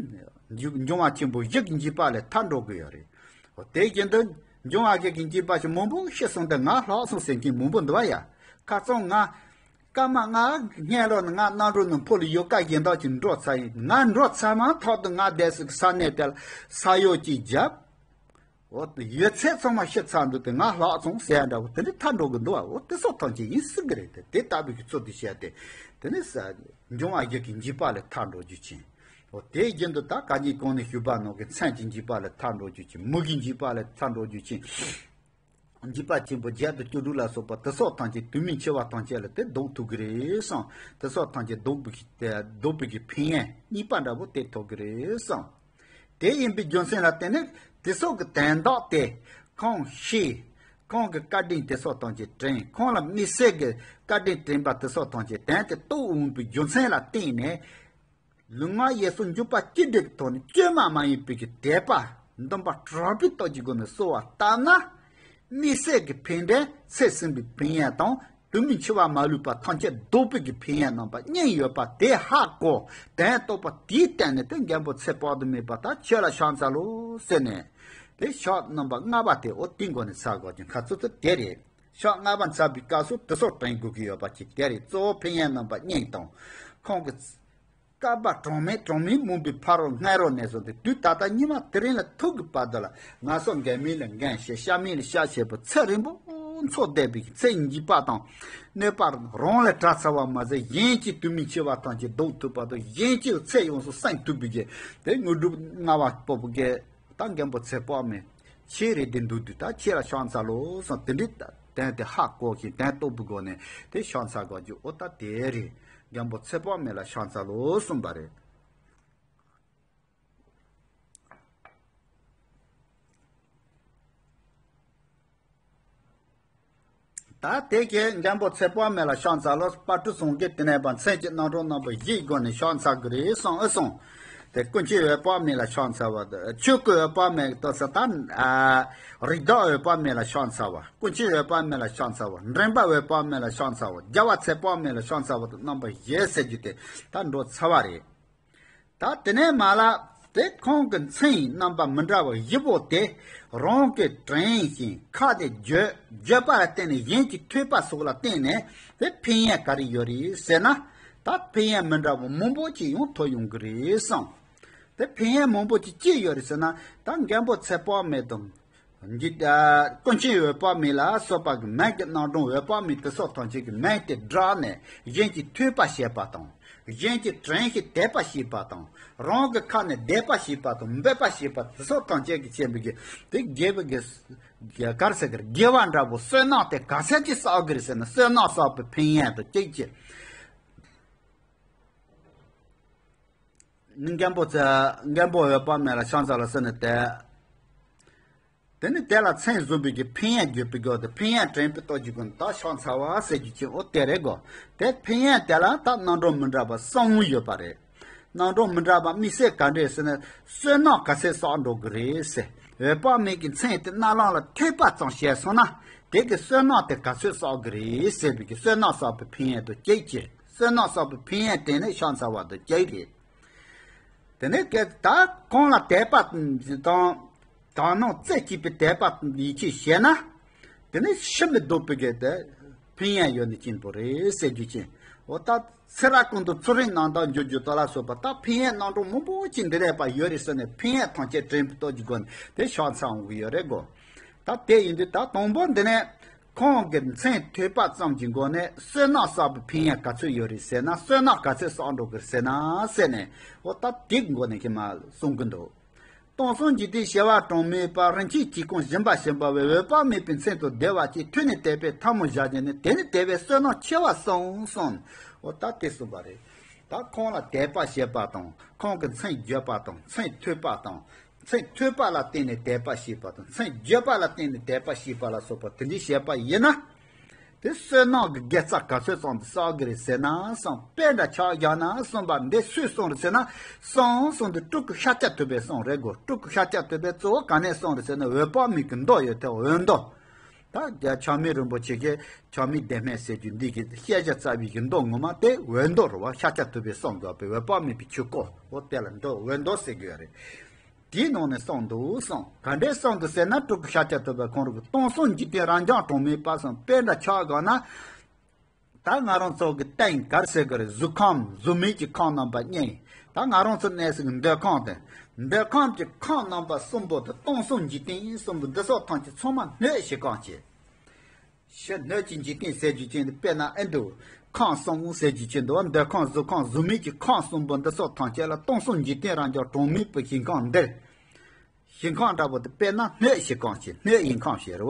འབྱུང་བ་ཆེན་པོ་བཞི་གི་འཇིགས་པ་ལས་ཐར་འགྲོ་གི་ཡོད་རེད། འོ་དེ་བཞིན་དུ་འབྱུང་བ་བཞི་གི་འཇིགས་པ་ཞིག་མང་པོ་ཤི་སོང་སྟེ་ང་ལྷག་སོང་ཟེར་མཁན་མང་པོ་འདུག་བ་ཡ། ཁ་རྩང་ང་སྐར་མ་ལྔ་སྔོན་ལོགས་ནས་ང་གནམ་གྲུ་ནང་ཕོ་ལ་ཡོད་ཀ་གཞན་དག་ཅིག་འགྲོ་ཚར་ཡིན། ང་འགྲོ་ཚར་མ་ཐག་ཏུ་ང་བསྡད་སའི་ས་གནས་དེ་ལ་ས་གཡོག་ཅིག་བརྒྱབ། འོ་ཡོད་ཚད་ཚང་མ་ཤི་ཚར་འདུག་སྟེ་ང་ལྷག་སོང་ཟེར་ཡ་འདྲ་བོ་དེ་འདྲ་ཐར་འགྲོ་གི་འདུག་བ། འོ་དེ་སོགས་ཐམས་ཅད་ཡིན་སྲིད་གི་རེད། དེ་དེ་ལྟ་བུའི་གི་ཚུལ་དུ་བཤད་དེ། དེ་ནི་ས་འབྱུང་བ་བཞི་གི་འཇིགས་པ་ལས་ཐར་འགྲོ་རྒྱུ་ཅན། འོ་དེ་བཞིན་དུ་ད་ག་ཉིན་གོང་ནས་ཞུས་པ་ནང་གི་མཚན་གྱི་འཇིགས་པ་ལས་ཐར་འགྲོ་རྒྱུ་ཅན། མུ་གེའི་འཇིགས་པ་ལས་ཐར་འགྲོ་རྒྱུ་ཅན། འཇིགས་པ་ཆེན་པོ་བརྒྱད་དང་བཅུ་དྲུག་ལ་སོགས་པ་དེ་སོགས་ཐམས་ཅད་དུས་མིན་འཆི་བ་ཐམས་ཅད་ལ་དེ་ལྡོག་ཐུབ་ཀྱི་རེད་བསམ། དེ་སོགས་ཐམས་ཅད་ལྡོག་པའི་གི་ལྡོག་པའི་གི་ཕན་ཡོན་གཉིས་པ་འདྲ་བོ་དེ་ཐོབ་ཀྱི་རེད་བསམ། དེ་ཡིན་པའི་རྒྱུ་མཚན་ལ་བརྟེན་ནས་དེ་སོགས་ཀྱི་དོན་དག་དེ་ཁོང་ཤེས། ཁོང་གི་བཀའ་དྲིན་དེ་སོགས་ཐམས་ཅད་དྲན། ཁོང་ལ་དམིགས་བསལ་གྱི་བཀའ་དྲིན་དྲན་པ་དེ་སོགས་ཐམས་ཅད་དོན་དེ་རྟོགས་འོང་པའི་རྒྱུ་མཚན་ལ་བརྟེན་ནས། ལུས་ངག་ཡིད་གསུམ་འཇུག་པ་གཅིག་སྒྲིལ་གྱི་ཐོག་ནས་བཅོས་མ་མ་ཡིན་པའི་གི་དད་པ་འདུན་པ་དྲག་པོའི་སྟོབས་ཀྱི་སྒོ་ནས་གསོལ་བ་བཏབ་ན། དམིགས་བསལ་གྱི་ཕན་འབྲས་ཚེ་ཟིན་པའི་ཕན་ཡོན་དང་དུས་མིན་འཆི་བ་མ་ལུས་པ་ཐམས་ཅད་ལྡོག་པའི་གི་ཕན་ཡོན་རྣམ་པ་གཉིས་ཡོད་པ་དེ་ཧ་གོ། དོན་རྟོགས་པ་དེའི་སྟེང་ནས་དེ་རྒན་པོ་ཚེ་དཔག་ཏུ་མེད་པ་ད་ཁྱོད་ལ་ཕྱག་འཚལ་ལོ་ཟེར་ནས། དེ་ཕྱག་རྣམ་པ་ལྔ་པ་དེ་འོ་དེའི་སྒོ་ནས་འཚལ་དགོས་ཀྱི་ཁ་ཚུལ་དེ་དེ་རེད། ཕྱག་ལྔ་པ་འཚལ་བའི་སྐབས་སུ་དེ་སོགས་དྲན་དགོས་ཀྱི་ཡོད་པ་ཅིག་དེ་རེད། གཙོ་བོ་ཕན་ཡོན་རྣམ་པ་གཉིས་དང་། ཁོང་གི་བསྐལ་པ་གྲངས་མེད་གྲངས་མེད་མང་པོའི་ཕ་རོལ་སྔ་རོལ་ནས་བཟུང་སྟེ་དུས་ད་ལྟ་ཉི་མ་དེ་རིང་ལ་ཐུག་གི་བར་དུ་ལ་ང་སོགས་འགལ་མེད་ལ་འགལ་བྱེད་གཤགས་མེད་ལ་གཤགས་བྱེད་པའི་ཚེ་རིང་པོ་འཚོ་བསྡད་པའི་ཚེ་འཇིགས་པ་དང་གནོད་པ་རང་ལས་བྲལ་ཚར་བ་མ་ཟད་གཞན་གྱི་དུས་མིན་འཆི་བ་ཐམས་ཅད་ལྡོག་ཐུབ་པ་དང་གཞན་གྱི་ཚེ་ཡོངས་སུ་སེང་ཐུབ་པའི་གི་དེ་དངོས་གྲུབ་མངའ་བ་སྤོབས་པོ་གི་ད་རྒན་པོ་ཚེ་དཔག་མེད་ཁྱེད་རེད་དེ་འདུག་དུས་ད་ཁྱེད་ལ་ཕྱག་འཚལ་ལོ་གསུངས། དེ་འདྲའི་དོན་དེ་ཧ་གོ་ཞིང་དོན་རྟོགས་པའི་སྒོ་ནས་དེ་ཕྱག་འཚལ་དགོས་རྒྱུ་འོ་ད་དེ་རེད། རྒན་པོ་ཚེ་དཔག་མེད་ལ་ཕྱག་འཚལ་ལོ་གསུངས་པ་རེད། ད་དེ་གས་མགོན་པོ་ཚེ་དཔག་མེད་ལ་ཕྱག་འཚལ་ལོ། དཔལ་སྤྲུལ་སངས་རྒྱས་དེ་ནས་པ་མཚན་གྱི་རྣམ་གྲངས་རྣམ་པ་བཞིའི་སྒོ་ནས་ཕྱག་འཚལ་གྱི་རེད་གསུངས་ཨེ་གསུངས། དེ་ཀུན་མཁྱེན་འོད་དཔག་མེད་ལ་ཕྱག་འཚལ་བ་དང་ཆོས་སྐུ་འོད་དཔག་མེད་ལ་ལྟོས་ས་དང་། རིགས་བདག་འོད་དཔག་མེད་ལ་ཕྱག་འཚལ་བ། ཀུན་མཁྱེན་འོད་དཔག་མེད་ལ་ཕྱག་འཚལ་བ། འདྲེན་པ་འོད་དཔག་མེད་ལ་ཕྱག་འཚལ་བ། རྒྱལ་བ་ཚེ་དཔག་མེད་ལ་ཕྱག་འཚལ་བ་དང་རྣམ་པ་བཞི་ཟེར་རྒྱུ་དེ་ད་འགྲོ་ཚར་བ་རེད། ད་དེ་ནས་མ་ལ་དེ་ཁོང་གི་མཚན་རྣམ་པ་མི་འདྲ་བ་བཞི་པོ་དེ་རང་གིས་དྲན་ཞིང་ཁ་དེ་བརྗོད། བརྗོད་པ་ལ་བརྟེན་ནས་གཞན་གྱིས་ཐོས་པ་སོགས་ལ་བརྟེན་ནས་དེ་ཕན་ཡོན་ག་རེ་ཡོད་རེད་ཟེར་ན། ད་ཕན་ཡོན་མི་འདྲ་བ་མང་པོ་ཅིག་ཡང་ཐོབ་ཡོང་གི་རེད་གསུངས། དེ་ཕན་ཡོན་མང་པོ་ཅིག་ཅི་ཡོད་རེད་ཟེར་ན། ད་མགོན་པོ་ཚེ་དཔག་མེད་དང་། འཇིག་ཨ་ཀུན་མཁྱེན་འོད་དཔག་མེད་ལ་སོགས་པ་གི་མིང་གི་རྣམ་གྲངས་འོད་དཔག་མེད་དེ་སོགས་ཐམས་ཅད་ཀྱི་མིང་དེ་བསྒྲགས་ནས་གཞན་གྱིས་ཐོས་པ་བྱེད་པ་དང་། གཞན་གྱིས་དྲན་ཞིང་དད་པ་བྱེད་པ་དང་། རང་གི་ཁ་ནས་བཟླས་པ་བྱེད་པ་དང་འབོད་པ་བྱེད་པ་དེ་སོགས་ཐམས་ཅད་ཀྱིས་བྱས་པའི་གི་དེ་དགེ་བའི་གི་ག་རེ་ཟེར་གི་རེད། དགེ་བ་འདྲ་པོ་བསོད་ནམས་དེ་ག་ཚད་ཅིག་བསགས་གི་རེད་ཟེར་ན། བསོད་ནམས་བསགས་པའི་ཕན་ཡོན་དང་གཅིག་ཅིག་ནི་མགོན་པོ་ཚེ་མགོན་པོ་འོད་དཔག་མེད་ལ་ཕྱག་འཚལ་ལོ་ཟེར་ནས་དེ། དེ་ནི་དེ་ལ་མཚན་བཟུང་བའི་གི་ཕན་ཡོན་བརྗོད་པའི་སྐབས་དེ་ཕན་ཡོན་དྲན་པའི་སྟོབས་ཀྱི་སྒོ་ནས་ད་ཕྱག་འཚལ་བ་ཟེར་རྒྱུ་ཅིག་འོ་དེ་རེད་གོ། དེ་ཕན་ཡོན་དེ་ལ་ད་རྣམ་གྲངས་མི་འདྲ་བ་གསུམ་ཡོད་པ་རེད། རྣམ་གྲངས་མི་འདྲ་བ་དམིགས་བསལ་ག་འདྲས་ཟེར་ན། བསོད་ནམས་ག་ཚད་བསགས་འགྲོ་གི་རེད་ཟེར། འོད་དཔག་མེད་ཀྱི་མཚན་དེ་རྣ་ལམ་ལ་ཐོས་པ་ཙམ་བྱས་སོང་ན། དེ་གི་བསོད་ནམས་དེ་ག་ཚོད་བསགས་གི་རེད་ཟེར་བའི་གི་བསོད་ནམས་བསགས་པའི་ཕན་ཡོན་དང་གཅིག་ཅིག་བསོད་ནམས་བསགས་པའི་ཕན་ཡོན་དེ་ནི་ཕྱག་འཚལ་བ་དང་གཅིག་རེད། དེ་ནས་ཀྱེ་ད་གང་ལ་དད་པ་དང་། དག་སྣང་རྩེ་གཅིག་པའི་དད་པ་ཡིད་ཆེས་བྱས་ན། དེ་ནི་ཕྱི་མི་སྡུག་པའི་གེ་དེ་ཕན་ཡོན་ཡོད་ནི་ཅན་པོ་རེད་ཟེར་རྒྱུ་ཅན། འོ་ད་ཚེ་རབས་ཀུན་ཏུ་ཚུལ་ཁྲིམས་རྣམ་དག་འཇུག་རྒྱུ་དག་ལ་སོགས་པ་ད་ཕན་ཡོན་རྣམ་གྲངས་མང་པོ་ཅིག་འདི་ལས་པ་ཡོད་རེད་ཟེར་ནས་ཕན་ཡོན་ཐམས་ཅད་དྲན་པའི་སྟོབས་ཀྱི་སྒོ་ནས་དེ་ཕྱག་འཚལ་འོང་གི་ཡོད་རེད་གོ། ད་དེ་ཡིན་དུས་ད་དང་པོ་འདི་ནས་ཁོང་གི་མཚན་ཐོས་པ་ཙམ་གྱི་སྒོ་ནས་བསོད་ནམས་བསགས་པའི་ཕན་ཡོན་ག་ཚོད་ཡོད་རེད་ཟེར་ན། བསོད་ནམས་ག་ཚོད་བསགས་འགྲོ་གི་རེད་ཟེར་ན་ཟེར་ནས། འོ་ད་དེ་གི་སྒོ་ནས་ཁྱེད་མ་གསུང་གི་འདུག་སྟོང་གསུམ་འཇིག་རྟེན་བྱེ་བ་གྲངས་མེད་པ། རིན་ཆེན་གྱིས་གང་བཞིན་པ་བྱས་པ་བས། འོད་དཔག་མེད་པའི་མཚན་དང་བདེ་བ་ཅན། ཐོས་ནས་དད་པས་ཐལ་མོ་སྦྱར་བྱས་ནས། དེ་ནི་དེ་བས་བསོད་ནམས་ཆེ་བ་གསུངས་གསུངས། འོ་ད་དེ་གསུངས་པ་རེད། ད་ཁོང་ལ་དད་པ་བྱེད་པ་དང་། ཁོང་གི་མཚན་བརྗོད་པ་དང་། མཚན་ཐོས་པ་དང་། མཚན་ཐོས་པ་ལ་བརྟེན་ནས་དད་པ་བྱེད་པ་དང་། མཚན་བརྗོད་པ་ལ་བརྟེན་ནས་དད་པ་བྱེད་པ་ལ་སོགས་པ་དེ་འདྲའི་བྱེད་པ་ཡིན་ན། དེ་བསོད་ནམས་ཀྱི་དགེ་རྩ་ག་ཚོད་ཙམ་དུ་བསགས་ཀྱི་རེད་ཟེར་ན་གསུངས། དཔེ་འདྲ་ཆ་བཞག་ན་གསུངས་པ་འདི་སུས་གསུངས་རེད་ཟེར་ན། གསུངས་གསུངས་འདི་སྤྲུལ་སྐུ་ཤཱཀྱ་ཐུབ་པས་གསུངས་རེད་གོ། སྤྲུལ་སྐུ་ཤཱཀྱ་ཐུབ་པས་གཙོ་བོ་ག་ནས་གསུངས་རེད་ཟེར་ན། འོད་དཔག་མེད་ཀྱི་མདོ་ཡོད་དེ། འོད་མདོ། ད་རྒྱ་ཆགས་མེད་རིན་པོ་ཆེ་གིས་ཆགས་མེད་བདེན་སྨྲས་ཟེར་རྒྱུ་འདི་གི་བཤད་བྱ་རྩ་བའི་གི་མདོ་ངོ་མ་དེ་འོད་མདོ་རེད་བ། ཤཱཀྱ་ཐུབ་པས་གསུངས་དགོས་པའི་འོད་དཔག་མེད་པའི་ཆོས་སྐོར། འོ་དེ་ལ་མདོ་འོད་མདོ་ཟེར་གི་ཡོད་རེད། དེའི་ནང་ནས་གསུངས་འདུག་གསུངས། ག་འདྲས་གསུངས་འདུག་ཟེར་ན། སྤྲུལ་སྐུ་ཤཱཀྱ་ཐུབ་པས་ཁོང་རང་གི་སྟོང་གསུམ་འཇིག་རྟེན་རབ་འབྱམས་གྲངས་མེད་པ་གསུངས། དཔེ་འདྲ་ཆ་བཞག་ན། ད་ང་རང་ཚོ་གི་སྟེང་ག་རེ་ཟེར་གི་རེད། གཟུགས་ཁམས་གཟུགས་མེད་ཀྱི་ཁམས་རྣམ་པ་གཉིས། ད་ང་རང་ཚོ་གནས་སའི་འདོད་ཁམས་དེ། འདོད་ཁམས་ཀྱི་ཁམས་རྣམ་པ་གསུམ་པོ་དེ་སྟོང་གསུམ་འཇིག་རྟེན་གསུམ་པོ་འདི་སོགས་ཐམས་ཅད་ཚང་མ་སྣོད་ཀྱི་ཁམས་ཀྱི། ཕྱི་སྣོད་ཀྱི་འཇིག་རྟེན་ཟེར་རྒྱུ་ཅན་དེ་དཔེར་ན་ཨེ་འདུག་ཁམས་གསུམ་ཟེར་རྒྱུ་ཅན་འདུག་བ། འདོད་ཁམས་གཟུགས་ཁམས་གཟུགས་མེད་ཀྱི་ཁམས་གསུམ་པོ་འདི་སོགས་ཐམས་ཅད་ལ་སྟོང་གསུམ་འཇིག་རྟེན་རབ་འབྱམས་གྲངས་མེད་པའི་ཞིང་ཁམས་འདིར། ཞིང་ཁམས་འདྲ་པོ་དེ་དཔེར་ན་སྣོད་ཀྱི་ཁམས་ཀྱི་སྣོད་ཡིན་ཁམས་ཞེས་རེད་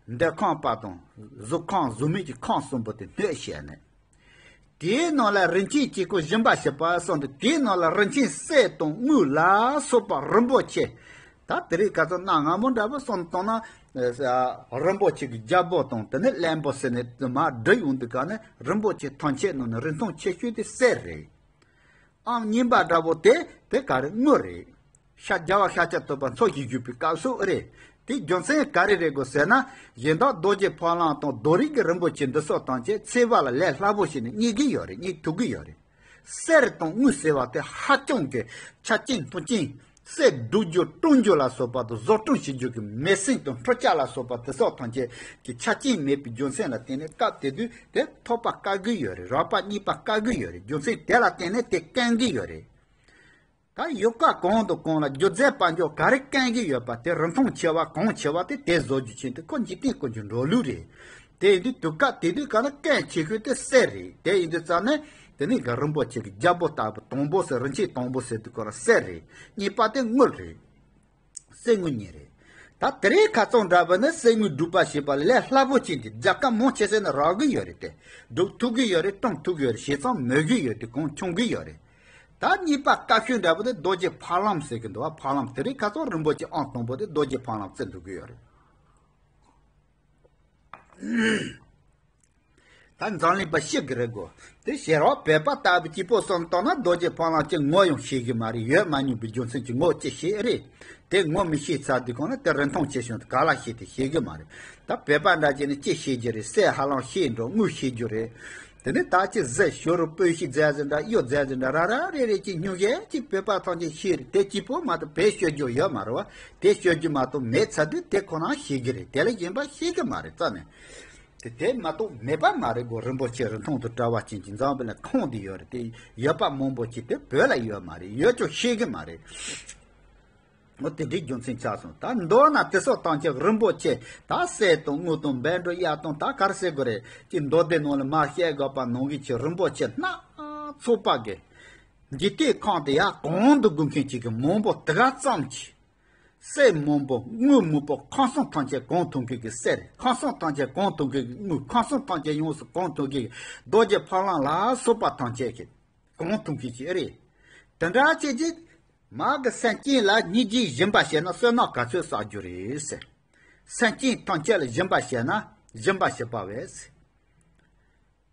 བ། འདོད་ཁམས་པ་དང་གཟུགས་ཁམས་གཟུགས་མེད་ཀྱི་ཁམས་གསུམ་པོ་དེ་སྣོད་བྱས་ནས། དེའི་ནང་ལ་རིན་ཆེན་གྱིས་གང་བཞིན་པ་བྱས་པ་གསུངས་ཏེ། དེའི་ནང་ལ་རིན་ཆེན་གསེར་དང་དངུལ་ལ་སོགས་པ་རིན་པོ་ཆེ། ད་དེ་རིང་ཁ་སང་གནའ་སྔ་མོ་འདྲ་པོ་གསུངས་བཏང་ན། རིན་པོ་ཆེ་གི་རྒྱལ་པོ་དང་དེ་ནས་བློན་པོ་ཟེར་ནས་མར་བསྒྲིགས་ཡོང་དུས་ག་ནས་རིན་པོ་ཆེ་ཐམས་ཅད་ནང་ནས་རིན་ཐང་ཆེ་ཤོས་དེ་གསེར་རེད། ཨང་གཉིས་པ་འདྲ་པོ་དེ་དེ་ག་རེ་དངུལ་རེད། ཤ་རྒྱལ་བ་ཤཱཀྱ་ཐུབ་པ་འཚོ་ཞིང་བཞུགས་པའི་སྐབས་སུ་ཨེ་རེད། དེ་རྒྱུ་མཚན་ག་རེ་རེད་གོ་ཟེར་ན། གཞན་དག་རྡོ་རྗེ་ཕ་ལམ་དང་རྡོ་རིང་གི་རིན་པོ་ཆེ་འདི་སོགས་ཐམས་ཅད་འཚོལ་བ་ལ་ལས་སླ་པོ་ཞིག་ནི་རྙེད་ཀྱི་ཡོད་རེད། རྙེད་ཐུབ་ཀྱི་ཡོད་རེད། གསེར་དང་དངུལ་ཟེར་བ་དེ་ཧ་ཅང་གི་ཆ་རྐྱེན་མཐུན་རྐྱེན། གསེར་བསྒྲུབ་རྒྱུ་བཀྲུ་རྒྱུ་ལ་སོགས་པ་དང་བཟོ་སྐྲུན་བྱེད་རྒྱུ་གི་མེ་ཟོན་དང་འཕྲུལ་ཆས་ལ་སོགས་པ་དེ་སོགས་ཐམས་ཅད་ཀྱི་ཆ་རྐྱེན་མེད་པའི་རྒྱུ་མཚན་ལ་བརྟེན་ནས་སྐབས་དེ་དུས་དེ་ཐོབ་པ་དཀའ་གི་ཡོད་རེད། རག་པ་རྙེད་པ་དཀའ་གི་ཡོད་རེད། རྒྱུ་མཚན་དེ་ལ་བརྟེན་ནས་དེ་དཀོན་གི་ཡོད་རེད། ད་ཡུལ་ག་གང་དང་གང་ལ་རྒྱུ་རྫས་དཔལ་འབྱོར་ག་རེ་དཀོན་གི་ཡོད་པ་དེ་རིན་ཐང་ཆེ་བ་གོང་ཆེ་བ་དེ་དེ་བཟོ་རྒྱུ་ཅན་དེ་ཁོ་འཇིག་རྟེན་ཀུན་གྱི་འགྲོ་ལུགས་རེད། དེ་ཡིན་དུས་དུས་སྐབས་དེ་དུས་ག་ལ་དཀོན་ཆེ་ཤོས་དེ་གསེར་རེད། དེ་ཡིན་དུས་ཙང་ནས་དེ་ནི་ག་རིན་པོ་ཆེ་གི་རྒྱལ་པོ་ལྟ་བུ་དང་པོ་ཟེར། རིན་ཆེན་དང་པོ་ཟེར་དུས་ག་ལ་གསེར་རེད། གཉིས་པ་དེ་དངུལ་རེད། གསེར་དངུལ་གཉིས་རེད། ད་དེ་རིང་ཁ་སང་འདྲ་པོ་ནི་གསེར་དངུལ་སྒྲུབ་པ་བྱེད་པ་ལས་སླ་པོ་ཅན་དེ་རྒྱལ་ཁབ་མང་ཆེ་ཤོས་ནི་རག་གི་ཡོད་རེད་དེ། སྒྲུབ་ཐུབ་ཀྱི་ཡོད་རེད། བཀྲུམ་ཐུབ་ཀྱི་ཡོད་རེད། བྱས་ཙང་མོས་ཀྱི་ཡོད་དེ་གང་བྱུང་གི་ཡོད་རེད། ད་གཉིས་པ་དཀའ་ཤོས་འདྲ་པོ་དེ་རྡོ་རྗེ་ཕ་ལམ་ཟེར་གི་འདུག་བ། ཕ་ལམ་དེ་རིང་ཁ་སང་རིན་པོ་ཆེ་ཨང་དང་པོ་དེ་རྡོ་རྗེ་ཕ་ལམ་བརྩི་འདུག་གི་ཡོད་རེད། ད་འཛམ་གླིང་པ་ཤེས་གི་རེད་གོ། དེ་ཞལ་བ་བོད་པ་ལྟ་བུ་སྐྱིད་པོ་བསམ་བཏང་ན་རྡོ་རྗེ་ཕ་ལམ་ཅིག་ངོ་ཡང་ཤེས་གི་མ་རེད། ཡོད་མ་མྱོང་པའི་རྒྱུ་མཚན་གྱིས་ངོ་ཅི་ཤེས་རེད། དེ་ངོ་མི་ཤེས་ཚར་དུས་གང་ན་དེ་རིན་ཐང་ཆེ་ཤོས་དེ་ག་ལ་ཤེས་དེ་ཤེས་གི་མ་རེད། ད་བོད་པ་འདྲ་ཅིག་ནི་ཅི་ཤེས་རྒྱུ་རེད། གསེར་ཧ་ལམ་ཤེས་འགྲོ། དངུལ་ཤེས་རྒྱུ་རེད། དེ་ནས་ད་ཅི་ཟེར་ཞོ་རུ་སྤོས་ཤིག་རྫས་ཟིན་འདྲ་གཡུ་རྫས་ཟིན་འདྲ་ར་ར་རེ་རེ་ཅིག་སྨྱུ་གཞས་ཅིག་བོད་པ་ཐམས་ཅད་ཤེས་རེད། དེ་སྐྱིད་པོ་མ་གཏོགས་བོད་ཤོད་རྒྱུ་ཡོད་མ་རེད་བ། དེ་ཤོད་རྒྱུ་མ་གཏོགས་མེད་ཚར་དུས་དེ་ཁོ་རང་ཤེས་གི་རེད། དེ་ལས་གཞན་པ་ཤེས་གི་མ་རེད་རྩ་ནས། དེ་དེ་མ་གཏོགས་མེད་པ་མ་རེད་གོ། རིན་པོ་ཆེ་རིན་ཐང་དང་བྲལ་བ་ཅན་གྱི་འཛམ་བུ་གླིང་ཁོངས་འདི་ཡོད་རེད། དེ་ཡོད་པ་མང་པོ་ཅིག་དེ་བོད་ལ་ཡོད་མ་རེད། ཡོད་ཀྱང་ཤེས་གི་མ་རེད། འོ་དེ་འདྲའི་རྒྱུ་མཚན་ཆགས་སོང་། ད་མདོར་ན་དེ་སོགས་ཐམས་ཅད་རིན་པོ་ཆེ་ད་གསེར་དང་དངུལ་དང་བཻ་ཌཱུརྻ་དང་ད་ག་རེ་ཟེར་དགོས་རེད། ཅིག་མདོ་སྡེ་ནང་ལ་མར་བཤད་དགོས་པ་ནང་བཞིན་གྱི་རིན་པོ་ཆེ་སྣ་ཚོགས་པ་གི་འཇིག་རྟེན་ཁམས་དེ་ཡར་གང་དུ་དགོས་མཁན་ཅིག་གི་མང་པོ་དེ་ག་ཙམ་གྱིས། གསེར་མང་པོ་དངུལ་མང་པོ་ཁམས་གསུམ་ཐམས་ཅད་གང་ཐུབ་མཁན་གྱི་གསེར། ཁམས་གསུམ་ཐམས་ཅད་གང་ཐུབ་མཁན་གྱི་དངུལ། ཁམས་གསུམ་ཐམས་ཅད་ཡོངས་སུ་གང་ཐུབ་མཁན་གྱི་རྡོ་རྗེ་ཕ་ལམ་ལ་སོགས་པ་ཐམས་ཅད་ཀྱི་གང་ཐུབ་མཁན་ཅིག་ཨེ་རེད། དེ་འདྲ་བྱས་ཀྱི་མ་གི་སེམས་ཅན་ལ་སྙིང་རྗེ་སྦྱིན་པ་བྱས་ན་བསོད་ནམས་ག་ཚོད་བསགས་རྒྱུ་རེད་ཟེར། སེམས་ཅན་ཐམས་ཅད་ལ་སྦྱིན་པ་བྱས་ན་སྦྱིན་པ་བྱེད་པ་བས་ཟེར།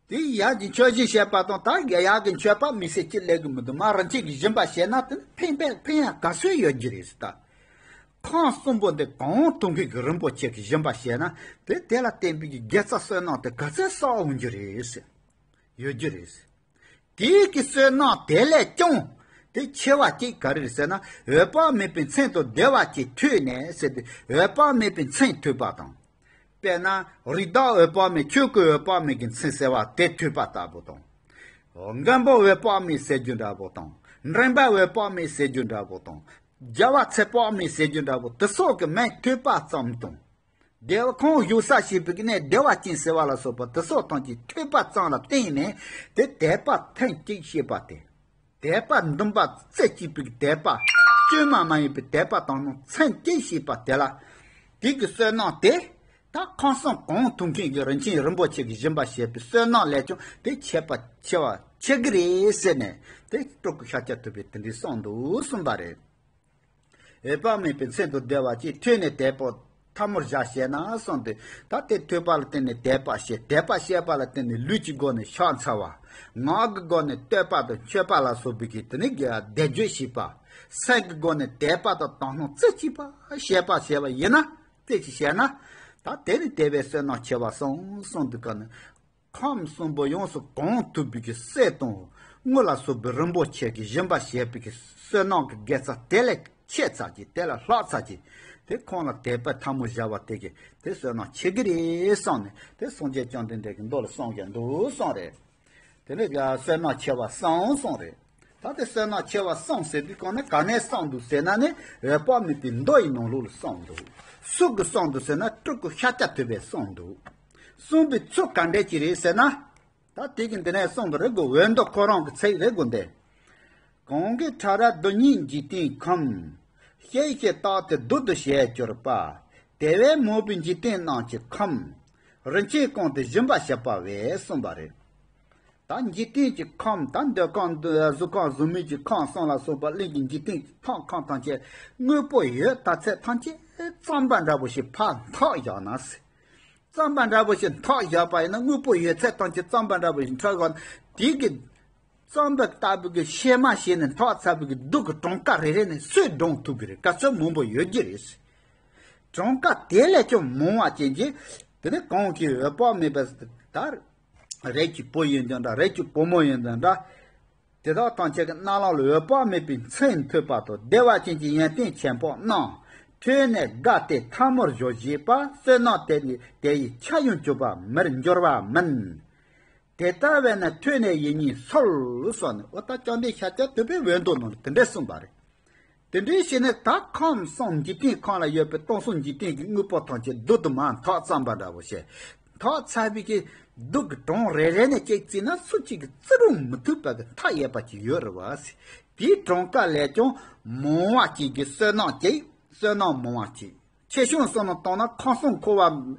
དེ་ཡར་གྱི་མཆོད་སྦྱིན་བྱས་པ་དང་ད་ཡར་གྱི་མཆོད་པ་དམིགས་བསལ་ཅི་ལས་གི་མི་འདུག་མ་རང་ཅིག་གིས་སྦྱིན་པ་བྱས་ན་དེ་ནི་ཕན་པས་ཕན་ཡ་ག་ཚོད་ཡོད་རྒྱུ་རེད་ཟེར་ད། ཁམས་གསུམ་པོ་འདི་གང་ཐུབ་མཁན་གྱི་རིན་པོ་ཆེ་གིས་སྦྱིན་པ་བྱས་ན་དེ་དེ་ལ་བརྟེན་པའི་གི་དགེ་རྩ་བསོད་ནམས་དེ་ག་ཚོད་བསགས་འོང་རྒྱུ་རེད་ཟེར། ཡོད་རྒྱུ་རེད་ཟེར། དེའི་གི་བསོད་ནམས་དེ་ལས་ཀྱང་དེ་ཆེ་བ་གཅིག་ག་རེ་རེད་ཟེར་ན། འོད་དཔག་མེད་པའི་མཚན་དང་བདེ་བ་ཅན་ཐོས་ནས་ཟེར་ཏེ། འོད་དཔག་མེད་པའི་མཚན་ཐོས་པ་དང་། དཔེར་ན་རིགས་བདག་འོད་དཔག་མེད། ཆོས་སྐུ་འོད་དཔག་མེད་ཀྱི་མཚན་ཟེར་བ་དེ་ཐོས་པ་ལྟ་བུ་དང་། མགོན་པོ་འོད་དཔག་མེད་ཟེར་རྒྱུ་འདྲ་བོ་དང་། འདྲེན་པ་འོད་དཔག་མེད་ཟེར་རྒྱུ་འདྲ་བོ་དང་། རྒྱལ་བ་ཚེ་དཔག་མེད་ཟེར་རྒྱུ་འདྲ་བོ་དེ་སོགས་ཀྱི་མིང་ཐོས་པ་ཙམ་དང་། བདེ་བ་ཁོང་བཞུགས་ས་ཞེས་པའི་གནས་བདེ་བ་ཅན་ཟེར་བ་ལ་སོགས་པ་དེ་སོགས་ཐམས་ཅད་ཐོས་པ་ཙམ་ལ་བརྟེན་ནས་དེ་དད་པ་ཐེངས་གཅིག་བྱས་པ་སྟེ། དད་པ་འདུན་པ་རྩེ་གཅིག་པའི་དད་པ། བཅོས་མ་མ་ཡིན་པའི་དད་པ་དང་ནི་ཚན་གཅིག་བྱས་པ་དེ་ལ། དེ་གི་བསོད་ནམས་དེ་ད་ཁམས་གསུམ་གང་ཐུབ་མཁན་གྱི་རིན་ཆེན་རིན་པོ་ཆེ་གི་སྦྱིན་པ་བྱས་པའི་བསོད་ནམས་ལས་ཀྱང་དེ་ཆེ་བ་ཆེ་བ་ཆེ་གི་རེད་ཟེར་ནས་དེ་སྤྲུལ་སྐུ་ཤཱཀྱ་ཐུབ་པས་དེ་འདྲའི་གསུངས་འདུག་གསུངས་པ་རེད། འོད་དཔག་མེད་པའི་མཚན་དང་བདེ་བ་ཅན་ཐོས་ནས་དད་པ་ཐལ་མོ་སྦྱར་བྱས་ན་གསུངས་ཏེ། ད་དེ་ཐོས་པ་ལ་བརྟེན་ནས་དད་པ་བྱས། དད་པ་བྱས་པ་ལ་བརྟེན་ནས་ལུས་ཀྱི་སྒོ་ནས་ཕྱག་འཚལ་བ། ངག་གི་སྒོ་ནས་བསྟོད་པ་དང་མཆོད་པ་ལ་སོགས་པའི་གི་དེ་ནི་བཟླས་བརྗོད་བྱེད་པ། སེམས་ཀྱི་སྒོ་ནས་དད་པ་དང་དག་སྣང་རྩེ་གཅིག་པ་བྱེད་པ་བྱས་པ་ཡིན་ན། རྩེ་གཅིག་བྱས་ན། ད་དེ་ནི་དད་པའི་བསོད་ནམས་ཆེ་བ་གསུངས་གསུངས་འདུག་ག་ནི། ཁམས་གསུམ་པོ་ཡོངས་སུ་གང་ཐུབ་པའི་གི་སྲས་དང་དངུལ་ལ་སོགས་པའི་རིན་པོ་ཆེ་གི་སྦྱིན་པ་བྱས་པའི་གི་བསོད་ནམས་ཀྱི་དགེ་རྩ་དེ་ལས་ཆེ་ཙམ་གྱིས། དེ་ལས་ལྷག་ཙམ་གྱིས། དེ་ཁོང་ལ་དད་པ་ཐལ་མོ་སྦྱར་བ་དེ་གི་དེ་བསོད་ནམས་ཆེ་གི་རེད་གསུངས་ནས། དེ་སངས་རྒྱས་བཅོམ་ལྡན་འདས་ཀྱི་མདོ་ལ་གསུངས་ཀྱང་འདུག་གསུངས་རེད། དེ་ནས་བསོད་ནམས་ཆེ་བ་གསུམ་གསུངས་རེད། ད་དེ་བསོད་ནམས་ཆེ་བ་གསུམ་ཟེར་དུས་གང་ནས་ག་ནས་གསུངས་འདུག་ཟེར་ན་ནི། འོད་དཔག་མེད་པའི་མདོ་ཡི་ནང་ལོགས་ལ་གསུངས་འདུག་སུ་གིས་གསུངས་འདུག་ཟེར་ན་སྤྲུལ་སྐུ་ཤཱཀྱ་ཐུབ་པས་གསུངས་འདུག་གསུངས་པའི་ཚུལ་ག་འདྲས་ཀྱི་རེད་ཟེར་ན། ད་དེ་གི་འདི་ནས་གསུངས་པ་རེད་གོ། འོད་མདོ་ཁོ་རང་གི་ཚིག་རེད་གོ་འདི། གང་གི་ཕྲ་རབ་རྡུལ་སྙེད་འཇིག་རྟེན་ཁམས། ཤེས་བྱའི་རྟགས་དེ་རྡུལ་དུ་བྱས་གྱུར་པ། དེ་བས་མང་པོའི་འཇིག་རྟེན་རྣམས་ཀྱི་ཁམས། རིན་ཆེན་གང་དེ་སྦྱིན་པ་བྱེད་པ་བས་གསུངས་པ་རེད། ད་འཇིག་རྟེན་གྱི་ཁམས། ད་འདོད་ཁམས་འདོད་གཟུགས་ཁམས་གཟུགས་མེད་ཀྱི་ཁམས་གསུམ་ལ་སོགས་པ་གླིང་གི་འཇིག་རྟེན་ཐམས་ཁམས་ཐམས་ཅད་དངོས་པོ་ཡོད་ད་ཚད་ཐམས་ཅད་རྩམ་པ་འདྲ་པོ་ཞིག་ཕར་འཐག་བཞག་ན་ཟེར། རྩམ་པ་འདྲ་པོ་ཞིག་འཐག་བཞག་པ་ཡིན་ན། དངོས་པོ་ཡོད་ཚད་ཐམས་ཅད་རྩམ་པ་འདྲ་པོ་ཞིག་འཐག་བཞག་ན། དེ་གི་རྩམ་པ་ལྟ་བུ་གི་ཤེལ་མ་བྱས་ནས་འཐག་ཚར་བའི་གི་རྡུལ་གྱི་གྲངས་ཀ་རེ་རེ་ནས་སུས་བགྲང་ཐུབ་ཀྱི་རེད། ག་ཚོད་མང་པོ་ཡོད་ཀྱི་རེད། གྲངས་ཀ་དེ་ལས་ཀྱང་མང་བ་ཅན་གྱི། དེ་ནི་གང་གི་འོད་དཔག་མེད་པ་ད། རིགས་ཀྱི་བུ་ཡིན་ཀྱང་འདྲ། རིགས་ཀྱི་བུ་མོ་ཡིན་ཀྱང་འདྲ། དེ་དག་ཐམས་ཅད་ཀྱི་རྣ་ལམ་ལ་འོད་དཔག་མེད་པའི་མཚན་ཐོས་པ་དང་། བདེ་བ་ཅན་གྱི་ཡོན་ཏན་ཆེན་པོ་རྣམས་ཐོས་ནས་དགའ་སྟེ་ཐལ་མོ་སྦྱར་བྱས་པ། བསོད་ནམས་དེ་ནི་དེ་ཡི་ཆ་ཡང་གྱུར་པ་མིར་འགྱུར་བ་མིན། དེ་ལྟ་བས་ན་ཐོས་ནས་ཡིད་གཉིས་སོལ་གསུངས་ནས། འོ་ད་བཅོམ་ལྡན་ཤཱཀྱ་ཐུབ་པས་འོད་མདོ་ནང་ལ་དེ་འདྲས་གསུངས་པ་རེད། དེ་འདྲའི་ཕྱིར་ནི་ད་ཁམས་གསུམ་འཇིག་རྟེན་ཁམས་ལ་ཡོད་པའི་སྟོང་གསུམ་འཇིག་རྟེན་གྱི་དངོས་པོ་ཐམས་ཅད་རྡུལ་དུ་མར་འཐག་ཙམ་པ་འདྲ་བོ་བྱས། འཐག་ཚར་བའི་གི་རྡུལ་གྱི་གྲངས་རེ་རེ་ནས་གཅིག་བརྩིས་ན་སུ་གཅིག་གིས་བརྩི་རུང་མི་ཐུབ་པ་གི་མཐའ་ཡས་པ་ཅིག་ཡོད་རེད་བ། དེའི་གྲངས་ཀ་ལས་ཀྱང་མང་བ་ཅིག་གི་བསོད་ནམས་ཅིག་བསོད་ནམས་མང་བ་ཅིག་ཆེ་ཆུང་བསམ་བློ་བཏང་ན་ཁམས་གསུམ་འཁོར་བ།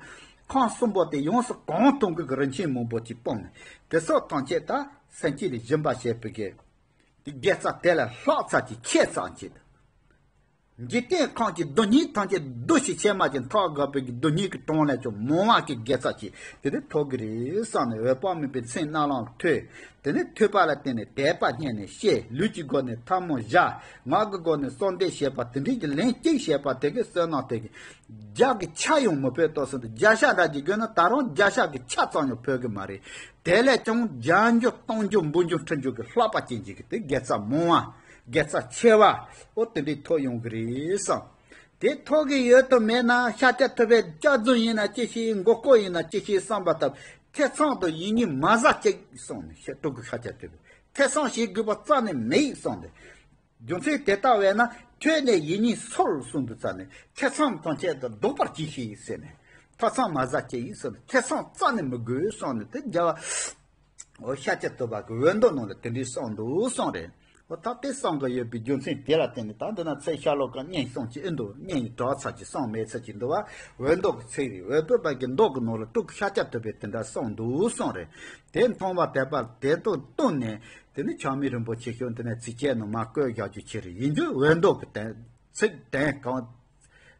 ཁམས་གསུམ་པོ་དེ་ཡོངས་སུ་གང་ཐུབ་ཀྱི་རིན་ཆེན་མང་པོ་ཅིག་སྤུངས་ནས། དེ་སོགས་ཐམས་ཅད་ད་སེམས་བསྐྱེད་ལས་སྦྱིན་པ་བྱས་པའི་གི་དེ་དགེ་རྩ་དེ་ལས་ལྷག་ཙམ་གྱིས་ཆེ་ཙམ་གྱིས། འཇིག་རྟེན་ཁམས་ཀྱི་རྡུལ་སྙེད་ཐམས་ཅད་རྡུལ་ཞིག་ཕྱེ་མ་ཅིག་འཐག་དགོས་པའི་གི་རྡུལ་སྙེད་ཀྱི་གྲངས་ལས་ཀྱང་མང་བ་གི་དགེ་རྩ་ཅིག་དེ་དེ་ཐོབ་ཀྱི་རེད་བསམ་ནས། འོད་དཔག་མེད་པའི་མཚན་རྣ་ལམ་ཐོས། དེ་ནས་ཐོས་པ་ལ་བརྟེན་ནས་དད་པ་སྙེད་ནས་བཤད། ལུས་ཀྱི་སྒོ་ནས་ཐལ་མོ་སྦྱར། ངག་གི་སྒོ་ནས་གསོལ་འདེབས་བྱས་པ་དེ་འདྲའི་གི་ལན་གཅིག་བྱས་པ་དེ་གིས་བསོད་ནམས་དེ་གི་བརྒྱ་གི་ཆ་ཡང་མི་ཕོད་དོ་ཟེར་ཏེ། བརྒྱ་ཆ་འདྲ་ཅིག་དགོས་ན་ད་རུང་བརྒྱ་ཆ་གི་ཆ་ཙམ་ཡང་ཕོད་ཀྱི་མ་རེད། དེ་ལས་ཀྱང་བརྒྱ་འགྱུར་སྟོང་འགྱུར་འབུམ་འགྱུར་ཁྲི་འགྱུར་གྱི་ལྷག་པ་ཅན་ཅིག་གི་དེ་དགེ་རྩ་མང་བ། དགེ་རྩ་ཆེ་བ། ཨོ་དེ་འདྲའི་ཐོབ་ཡོང་གི་རེད་བསམ། དེ་ཐོབ་ཀྱི་ཡོད་དམ་མེད་ན། ཤཱཀྱ་ཐུབ་པས་སྐྱག་རྫུན་ཡིན་ན་ཅི་ཞིག་མགོ་སྐོར་ཡིན་ན་ཅི་ཞིག་བསམ་པ་ལྟར་ཐེ་ཚོམ་དང་ཡིད་གཉིས་མ་ཟ་ཅིག་གསུངས་ནས། སྤྲུལ་སྐུ་ཤཱཀྱ་ཐུབ་པས་ཐེ་ཚོམ་བྱེད་དགོས་པ་རྩ་ནས་མེད་གསུངས་ཏེ། རྒྱུ་མཚན་དེ་ལྟ་བས་ན་ཐོས་ནས་ཡིད་གཉིས་སོལ་གསུངས་འདུག་རྩ་ནས་ཐེ་ཚོམ་ཐམས་ཅད་དུ་ལྡོག་པར་གྱིས་ཤིག་ཟེར་ནས། ཐེ་ཚོམ་མ་ཟ་ཅིག་ཟེར་ནས། ཐེ་ཚོམ་རྩ་ནས་མི་དགོས་གསུངས་ནས། དེ་རྒྱལ་བ། འོ་ཤཱཀྱ་ཐུབ་པ་གི་འོད་མདོ་ནང་ལ་དེ་འདྲའི་གསུངས་འདུག་གསུངས་རེད། འོ་ད་དེ་གསུང་གི་ཡོད་པའི་རྒྱུ་མཚན་དེ་ལ་བརྟེན་ནས། ད་འདི་ན་ཚིག་ཤར་ལོགས་ཀ་སྙན་གསུང་ཅིག་ཨེ་འདུག་སྙན་ཡིན་གྲགས་ཚར་གྱི་གསུང་མེད་ཚར་གྱི་འདུག་བ། འོད་མདོ་གི་ཚིག་རེད། འོད་དཔག་མེད་ཀྱི་མདོ་གི་ནང་ལ་སྤྲུལ་སྐུ་ཤཱཀྱ་ཐུབ་པས་དེ་འདྲ་གསུངས་འདུག་གསུངས་རེད། དེ་མཐོང་བ་དད་པ་དེ་དང་བསྟུན་ནས། དེ་ནི་ཆགས་མེད་རིན་པོ་ཆེ་ཤོག་འདི་ནས་ཚིགས་བཅད་ནང་མར་བཀོད་བཞག་རྒྱུ་ཅིག་རེད། ཡིན་རྒྱུ་འོད་མདོ་གི་དོན་ཚིག་དོན་གང་།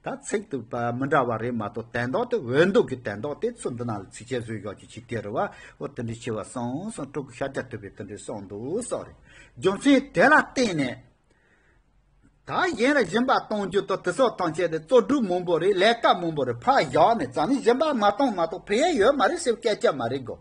ད་ཚིག་དེ་མི་འདྲ་བ་རེད་མ་གཏོགས། དོན་དག་དེ་འོད་མདོ་གི་དོན་དག་དེ་ཚུར་འདི་ནང་ལ་ཚིགས་བཅད་བཟོས་བཞག་རྒྱུ་ཅིག་དེ་རེད་བ། འོ་དེ་འདྲ་ཆེ་བ་གསུངས་སོང་། སྤྲུལ་སྐུ་ཤཱཀྱ་ཐུབ་པས་དེ་འདྲ་གསུངས་འདུག་གསུངས་རེད། རྒྱུ་མཚན་དེ་ལ་བརྟེན་ནས། ད་གཞན་ལ་སྦྱིན་པ་གཏོང་རྒྱུ་དང་དེ་སོགས་ཐམས་ཅད་དེ་བཙོག་སྒྲུག་མང་པོ་རེད། ལས་ཀ་མང་པོ་རེད། ཕར་བཞག་ནས་རྩ་ནས་སྦྱིན་པ་མ་གཏོང་མ་གཏོགས་ཕན་ཡོན་ཡོད་མ་རེད་ཟེར་སྐད་ཆ་མ་རེད་གོ།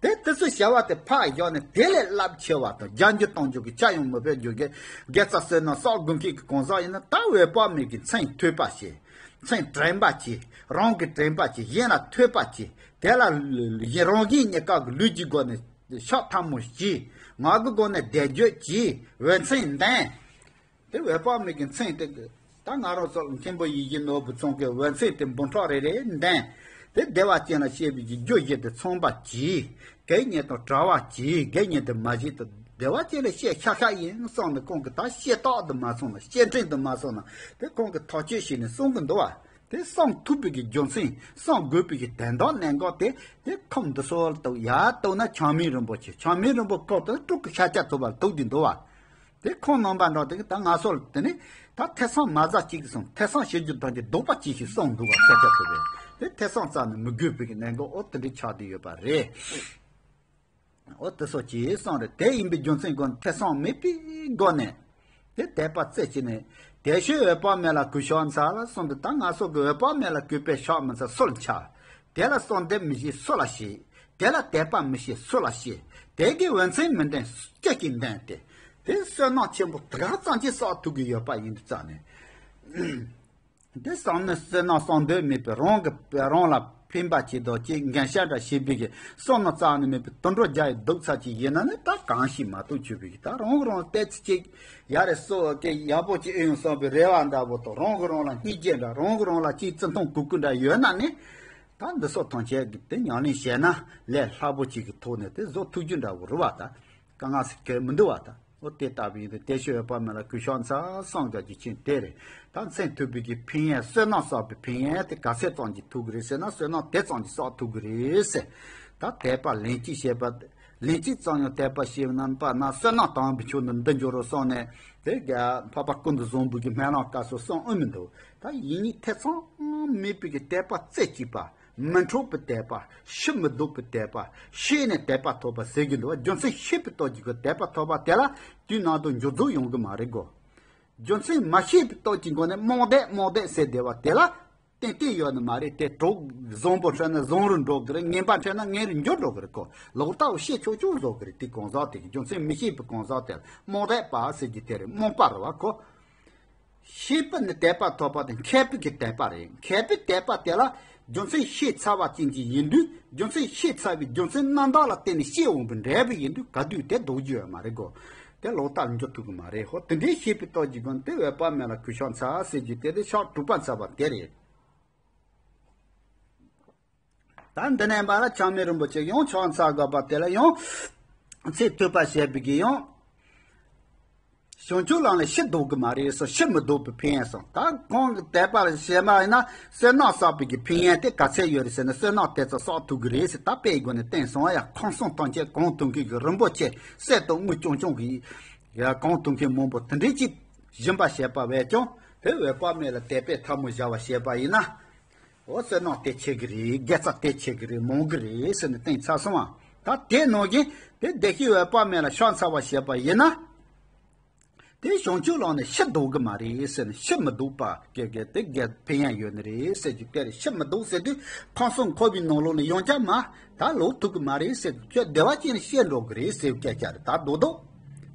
དེ་དེ་ཚོ་བྱ་བ་དེ་ཕར་བཞག་ནས་དེ་ལས་རླབས་ཆེ་བ་དང་རྒྱ་འགྱུར་གཏོང་རྒྱུ་གི་ཆ་ཡང་མི་ཕོད་རྒྱུ་གི་དགེ་རྩ་བསོད་ནམས་བསགས་དགོས་མཁན་གྱི་གང་ཟག་ཡིན་ན། ད་འོད་དཔག་མེད་ཀྱི་མཚན་ཐོས་པ་བྱེད། མཚན་དྲན་པ་བྱེད། རང་གི་དྲན་པ་བྱེད། གཞན་ལ་ཐོས་པ་བྱེད། དེ་ལ་རང་གཞན་གཉིས་ཀ་གི་ལུས་ཀྱི་སྒོ་ནས་ཕྱག་ཐལ་མོ་བྱེད། ངག་གི་སྒོ་ནས་བཟླས་བརྗོད་བྱེད། འོད་མཚན་ལྡན། དེ་འོད་དཔག་མེད་ཀྱི་མཚན་དེ་གི་ད་ང་རང་ཚོ་མཁན་པོ་ཡིད་བཞིན་ནོར་བུ་ཚང་གི་འོད་མཚན་དེ་འབུམ་ཕྲག་རེ་རེ་ལྡན། དེ་བདེ་བ་ཅན་ལ་སྐྱེ་བའི་རྒྱུ་བཞི་དེ་ཚང་བ་གྱིས། གད་སྙིགས་དང་བྲལ་བ་གྱིས། གད་སྙིགས་དེ་མ་བྱེད་དུ་བདེ་བ་ཅན་ལ་སྐྱེ་ཤག་ཤག་ཡིན་བསམ་ནས་ཁོང་གི་ད་བཤད་སྟངས་དུ་མ་སོང་ན། བཤད་ཁྲིད་དུ་མ་སོང་ན། དེ་ཁོང་གི་ཐག་གཅོད་བྱས་ནས་གསུང་གི་འདུག་བ། དེ་གསུང་ཐུབ་པའི་གི་རྒྱུ་མཚན། གསུང་དགོས་པའི་གི་དོན་དག་གནད་འགག་དེ། དེ་ཁོང་འདི་ཚོ་ལ་གཏུགས། ཡར་གཏུགས་ན་ཆགས་མེད་རིན་པོ་ཆེ། ཆགས་མེད་རིན་པོ་ཁོག་ཏུ་སྤྲུལ་སྐུ་ཤཱཀྱ་ཐུབ་པ་ལ་གཏུགས་ཀྱི་འདུག་བ། དེ་ཁོང་རྣམ་པ་འདྲ་དེ་གི་ད་ང་ཚོ་ལ་དེ་ནི་ད་ཐེ་ཚོམ་མ་ཟ་གཅིག་གསུངས། ཐེ་ཚོམ་བྱེད་རྒྱུ་དང་གི་ལྡོག་པ་གཅིག་ཞིག་གསུངས་འདུག་བ། ཤཱཀྱ་ཐུབ་པས། དེ་ཐེ་ཚོམ་རྩ་ནས་མི་དགོས་པའི་གི་གནད་འགག་འོ་དེ་འདྲའི་ཆགས་བསྡད་ཡོད་པ་རེད། འོ་དེ་སོགས་ཀྱིས་གསུངས་རེད། དེ་ཡིན་པའི་རྒྱུ་མཚན་སྒོ་ནས། ཐེ་ཚོམ་མེད་པའི་སྒོ་ནས། དེ་དད་པ་རྩེ་གཅིག་ནས། དེ་ཕྱིར་འོད་དཔག་མེད་ལ་གུས་ཕྱག་འཚལ་ལ་གསུངས་ཏེ། ད་ང་ཚོ་གི་འོད་དཔག་མེད་ལ་གུས་པས་ཕྱག་མི་འཚལ་སུ་ལ་འཚལ། དེ་ལ་གསོལ་འདེབས་མི་བྱེད་སུ་ལ་བྱེད། དེ་ལ་དད་པ་མི་བྱེད་སུ་ལ་བྱེད། དེ་གི་འོད་མཚན་མི་ལྡན་ཅི་ཞིག་ལྡན་ཏེ། དེ་བསོད་ནམས་ཆེན་པོ་དེ་ག་ཙམ་གྱིས་བསགས་ཐུབ་ཀྱི་ཡོད་པ་ཡིན་དུས་ཙང་ནས། དེ་བསམ་ནས་བསོད་ནམས་བསགས་འདོད་མེད་པའི། རང་གི་རང་ལ་ཕན་པ་ཅིག་དང་ཅིག་འགན་ཤ་འདྲ་བྱེད་པའི་གི་བསམ་བློ་རྩ་ནས་མེད་པའི་དུད་འགྲོ་བརྒྱ་ཡི་སྡུག་ཚ་ཅིག་ཡིན་ན་ནི། ད་གང་ཞིག་མ་གཏོགས་ཆོད་པའི་གི། ད་རང་གི་རང་ལ་ཏོག་ཙམ་ཅིག་ཡ་རེ་སོ་གི་ཡག་པོ་ཅིག་ཨེ་ཡོང་བསམ་པའི་རེ་བ་འདྲ་བོ་དང་། རང་གི་རང་ལ་སྙིང་རྗེ་འདྲ། རང་གི་རང་ལ་ཅིག་བརྩི་མཐོང་གུས་བཀུར་འདྲ་ཡོད་ན་ནི། ད་འདི་སོགས་ཐམས་ཅད་ཀྱི་དེ་ཉམས་ལེན་བྱས་ན་ལས་སླ་པོ་ཅིག་གི་ཐོག་ནས་དེ་བཟོ་ཐུབ་རྒྱུ་འདྲ་བོ་རེད་བ། ད་དཀའ་ངལ་ཟེར་གི་མི་འདུག་བ། ད་འོ་དེ་ལྟ་བུ་ཡིན་དུས། དེ་ཕྱིར་འོད་དཔག་མེད་ལ་གུས་ཕྱག་འཚལ་གསུངས་པའི་རྒྱུ་མཚན་དེ་རེད། ད་མཚན་ཐོས་པའི་གི་ཕན་ཡོན། བསོད་ནམས་བསགས་པའི་ཕན་ཡོན་དེ་ག་ཚད་ཙམ་གྱིས་ཐོབ་ཀྱི་རེད་ཟེར་ན། བསོད་ནམས་དེ་ཙམ་གྱིས་བསགས་ཐུབ་ཀྱི་རེད་ཟེར། ད་དད་པ་ལན་གཅིག་བྱས་པ། ལན་གཅིག་ཙམ་ཡང་དད་པ་བྱས་རྣམ་པ་ན་བསོད་ནམས་དམ་པའི་ཆོས་འདི་འདི་འབྱོར་རོ་གསུངས་ནས། དེ་ག་འཕགས་པ་ཀུན་ཏུ་བཟང་པོ་གི་སྨོན་ལམ་སྐབས་སུ་གསུངས་ཨེ་མི་འདུག་ད་ཡིན་ནི་ཐེ་ཚོམ་མེད་པའི་གི་དད་པ་རྩེ་གཅིག་པ། མི་འཕྲོག་པའི་དད་པ། ཕྱིར་མི་ལྡོག་པའི་དད་པ། ཤེས་ནས་དད་པ་ཐོབ་པ་ཟེར་གྱི་འདུག་རྒྱུ་མཚན་ཤེས་པའི་སྟོབས་ཀྱིས་གི་དད་པ་ཐོབ་པ་དེ་ལ་དུས་ནམ་དུ་འགྱུར་ལྡོག་ཡོང་གི་མ་རེད་གོ། རྒྱུ་མཚན་མ་ཤེས་པའི་སྟོབས་ཀྱིས་གོ་ནས་རྨོངས་དད་རྨོངས་དད་ཟེར་བསྡད་པ་དེ་ལ་ཏན་ཏན་ཡོད་ནི་མ་རེད། དེ་གྲོགས་བཟང་པོ་འཕྲད་ན་བཟང་རུ་འགྲོ་གི་རེད། ངན་པ་འཕྲད་ན་ངན་རུ་འགྱུར་འགྲོ་གི་རེད་གོ། ལོག་ལྟ་བོ་ཤེས་ཆོག་ཆོག་བཟོ་གི་རེད། དེ་གང་ཟག་དེ་གི་རྒྱུ་མཚན་མི་ཤེས་པའི་གང་ཟག་དེ་ལ་རྨོངས་དད་པ་ཟེར་གྱི་དེ་རེད། རྨོངས་པ་རེད་བ་གོ། ཤེས་པ་ནི་དད་པ་ཐོབ་པ་དེ་མཁས་པའི་གི་དད་པ་རེད། མཁས་པའི་དད་པ་དེ་ལ་རྒྱུ་མཚན་ཤེས་ཚར་བ་ཅན་གྱི་ཡིན་དུས། རྒྱུ་མཚན་ཤེས་ཚར་བའི་རྒྱུ་མཚན་རྣམ་དག་ལ་བརྟེན་ནས་ཤེས་འོང་བའི་འབྲས་བུ་ཡིན་དུས། ག་དུས་དེ་ལྡོག་རྒྱུ་ཡོད་མ་རེད་གོ། དེ་ལོག་ལྟ་ལ་འགྱུར་ཐུབ་ཀྱི་མ་རེད། ཧོ་དེ་འདྲའི་ཤེས་པའི་སྟོབས་ཀྱིས་གོ་ནས། དེ་འོད་དཔག་མེད་ལ་གུས་ཕྱག་འཚལ་ཟེར་རྒྱུ་དེ་དེ་ཕྱག་དྲུག་པ་འཚལ་བ་དེ་རེད། ད་འདི་ནས་མར་ལ་ཆགས་མེད་རིན་པོ་ཆེ་ཡང་ཕྱག་འཚལ་དགོས་པ་དེ་ལ་ཡང་ཚེ་ཐོས་པ་བྱས་པའི་གི་ཡང་། བྱང་ཆུབ་ལམ་ལ་ཕྱིར་ལྡོག་གི་མ་རེད་ཟེར། ཕྱིར་མི་ལྡོག་པའི་ཕན་ཡོན་གསུངས། ད་གང་གི་དད་པ་བྱས་པ་ཡིན་ན་བསོད་ནམས་བསགས་པའི་གི་ཕན་ཡོན་དེ་ག་ཚད་ཡོད་རེད་ཟེར་ན། བསོད་ནམས་དེ་ཚོ་བསགས་ཐུབ་གི་རེད་ཟེར། ད་དཔེའི་སྒོ་ནས་བསྟན་སོང་བ། ཡ་ཁམས་གསུམ་ཐམས་ཅད་གང་ཐུབ་མཁན་གྱི་རིན་པོ་ཆེ་གསེར་དང་དངུལ་རྐྱང་རྐྱང་གི་ཡ་གང་ཐུབ་མཁན་མང་པོ་དེ་འདྲའི་ཅིག་སྦྱིན་པ་བྱས་པ་བས་ཀྱང་། དེ་འོད་དཔག་མེད་ལ་དད་པས་ཐལ་མོ་སྦྱར་བ་བྱས་པ་ཡིན་ན། འོ་བསོད་ནམས་དེ་ཆེ་གི་རེད། དགེ་རྩ་དེ་ཆེ་གི་རེད། མང་གི་རེད་ཟེར་ནས་བསྟན་ཚར་སོང་བ། ད་དེ་ནང་བཞིན་དེ་བདེ་གཤེགས་འོད་དཔག་མེད་ལ་ཕྱག་འཚལ་བ་བྱས་པ་ཡིན་ན། དེ་བྱང་ཆུབ་ལམ་ནས་ཕྱིར་ལྡོག་གི་མ་རེད་ཟེར་ནས། ཕྱིར་མི་ལྡོག་པ་གི་གི་དེ་གི་ཕན་ཡོན་ཡོད་ནི་རེད་ཟེར་རྒྱུ་དེ་རེད། ཕྱིར་མི་ལྡོག་ཟེར་དུས་ཁམས་གསུམ་འཁོར་བའི་ནང་ལོགས་ནས་ཡང་བསྐྱར་མར་ད་ལོག་ཐུབ་ཀྱི་མ་རེད་ཟེར། ཁྱོད་བདེ་བ་ཅན་ལ་སྐྱེ་འགྲོ་གི་རེད་ཟེར་སྐད་ཆ་རེད། ད་རྡོག་རྡོག་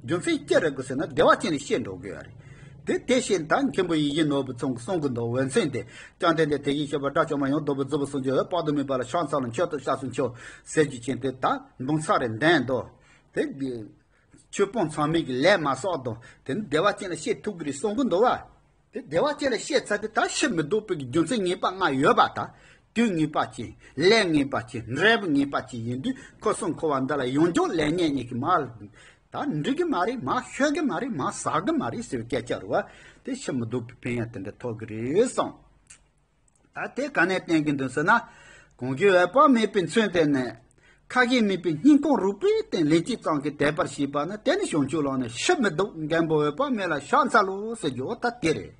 རྒྱུ་མཚན་ཅི་རེད་གི་ཟེར་ན། བདེ་བ་ཅན་ལ་སྐྱེ་འགྲོ་གི་ཡོད་རེད། དེ་དེ་བཞིན་ད་མཁན་པོ་ཡིད་བཞིན་ནོར་བུ་ཚང་གིས་གསུང་གི་འདུག་འོད་མཚན་དེ། བཅོམ་ལྡན་འདས་དེ་བཞིན་གཤེགས་པ་དགྲ་བཅོམ་པ་ཡང་དག་པར་རྫོགས་པའི་སངས་རྒྱས་འོད་དཔག་ཏུ་མེད་པ་ལ་ཕྱག་འཚལ་ལོ། མཆོད་དོ་སྐྱབས་སུ་མཆིའོ་ཟེར་རྒྱུ་ཅན་དེ། ད་འདུག་ཚར་རེད་འདོན་དོ། དེ་ཆོས་སྤོང་ཚང་མས་ཀྱི་ལས་མ་བསགས་དང་དེ་ནི་བདེ་བ་ཅན་ལ་སྐྱེ་ཐུབ་ཀྱི་རེད་གསུང་གི་འདུག་བ། དེ་བདེ་བ་ཅན་ལ་སྐྱེ་ཚར་དུས་ད་ཕྱིར་མི་ལྡོག་པའི་གི་རྒྱུ་མཚན་ངེས་པ་ལྔ་ཡོད་པ། ད་དུས་ངེས་པ་ཅན། ལས་ངེས་པ་ཅན། འབྲས་བུ་ངེས་པ་ཅན་ཡིན་དུས། འཁོར་གསུམ་འཁོར་བ་འདི་ལ་ཡང་བསྐྱར་ལེགས་ཉེས་གཉིས་ཀྱིས་མར་ད་འགྲིག་གི་མ་རེད། མར་ཤོར་གི་མ་རེད། མར་ཟག་གི་མ་རེད་ཟེར་བའི་སྐད་ཆ་རེད་བ། དེ་ཕྱིར་མི་ལྡོག་པའི་ཕན་ཡོན་དེ་འདྲ་ཐོབ་ཀྱི་རེད་གསུངས། ད་དེ་ག་ནས་བསྟན་གྱི་འདུག་ཟེར་ན། གང་གིས་འོད་དཔག་མེད་པའི་མཚན་ཐོས་ནས། ཁ་ཞེ་མེད་པའི་སྙིང་ཁོང་རུས་པའི་གཏིང་ལན་གཅིག་ཙམ་གྱིས་དད་པར་བྱས་པ་ན། དེ་ནི་བྱང་ཆུབ་ལམ་ནས་ཕྱིར་མི་ལྡོག་མགོན་པོ་འོད་དཔག་མེད་ལ་ཕྱག་འཚལ་ལོ་ཟེར་རྒྱུ་འོ་ད་དེ་རེད།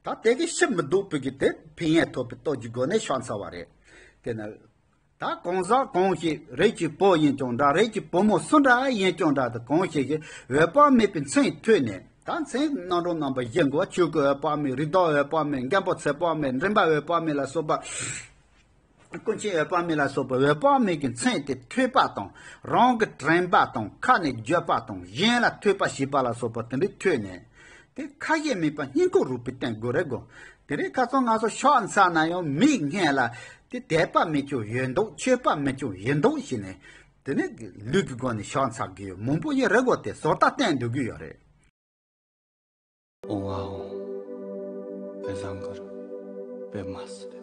ད་དེ་གི་ཕྱིར་མི་ལྡོག་པའི་གི་དེ་ཕན་ཡོན་ཐོབ་པའི་སྟོབས་ཀྱི་སྒོ་ནས་ཕྱག་འཚལ་བ་རེད། དེ་ནི། ད་གང་ཟག་གང་ཞིག་རིགས་ཀྱི་བུ་ཡིན་ཀྱང་འདྲ། རིགས་ཀྱི་བུ་མོ་སུ་འདྲ་ཡིན་ཀྱང་འདྲ། དེ་གང་ཞིག་གིས་འོད་དཔག་མེད་པའི་མཚན་ཐོས་ནས། ད་མཚན་རྣམ་གྲངས་རྣམ་པ་བཞི་འགོ། ཆོས་སྐུ་འོད་དཔག་མེད། རིགས་བདག་འོད་དཔག་མེད། མགོན་པོ་ཚེ་དཔག་མེད། མགྲིན་པ་འོད་དཔག་མེད་ལ་སོགས་པ། ཀུན་མཁྱེན་འོད་དཔག་མེད་ལ་སོགས་པ་འོད་དཔག་མེད་ཀྱི་མཚན་དེ་ཐོས་པ་དང་རང་གི་དྲན་པ་དང་ཁ་ནས་བརྗོད་པ་དང་གཞན་ལ་ཐོས་པ་བྱེད་པ་ལ་སོགས་པ་དེ་འདྲའི་ཐོས་ནས། དེ་ཁ་ཞེ་མེད་པ་སྙིང་ཁོང་རུས་པའི་གཏིང་དགོས་རེད་གོ། དེ་རིང་ཁ་སང་ང་ཚོ་ཕྱག་འཚལ་ན་ཡང་མིག་སྔོན་ལ་དེ་དད་པ་མེད་ཀྱང་ཡོད་མདོག་མཆོད་པ་མེད་ཀྱང་ཡོད་མདོག་བྱས་ནས། དེ་ནས་ལུས་ཀྱི་སྒོ་ནས་ཕྱག་འཚལ་གྱི་ཡོད། མང་པོ་ཡིན་རེད་གོ། དེ་བཟོ་ལྟ་བསྟན་འདུག་གི་ཡོད་རེད། ཨོང་ཨ་ཨོང་། དཔེ་བཟང་གུ་རུ་དཔེ་མ་སྲིད།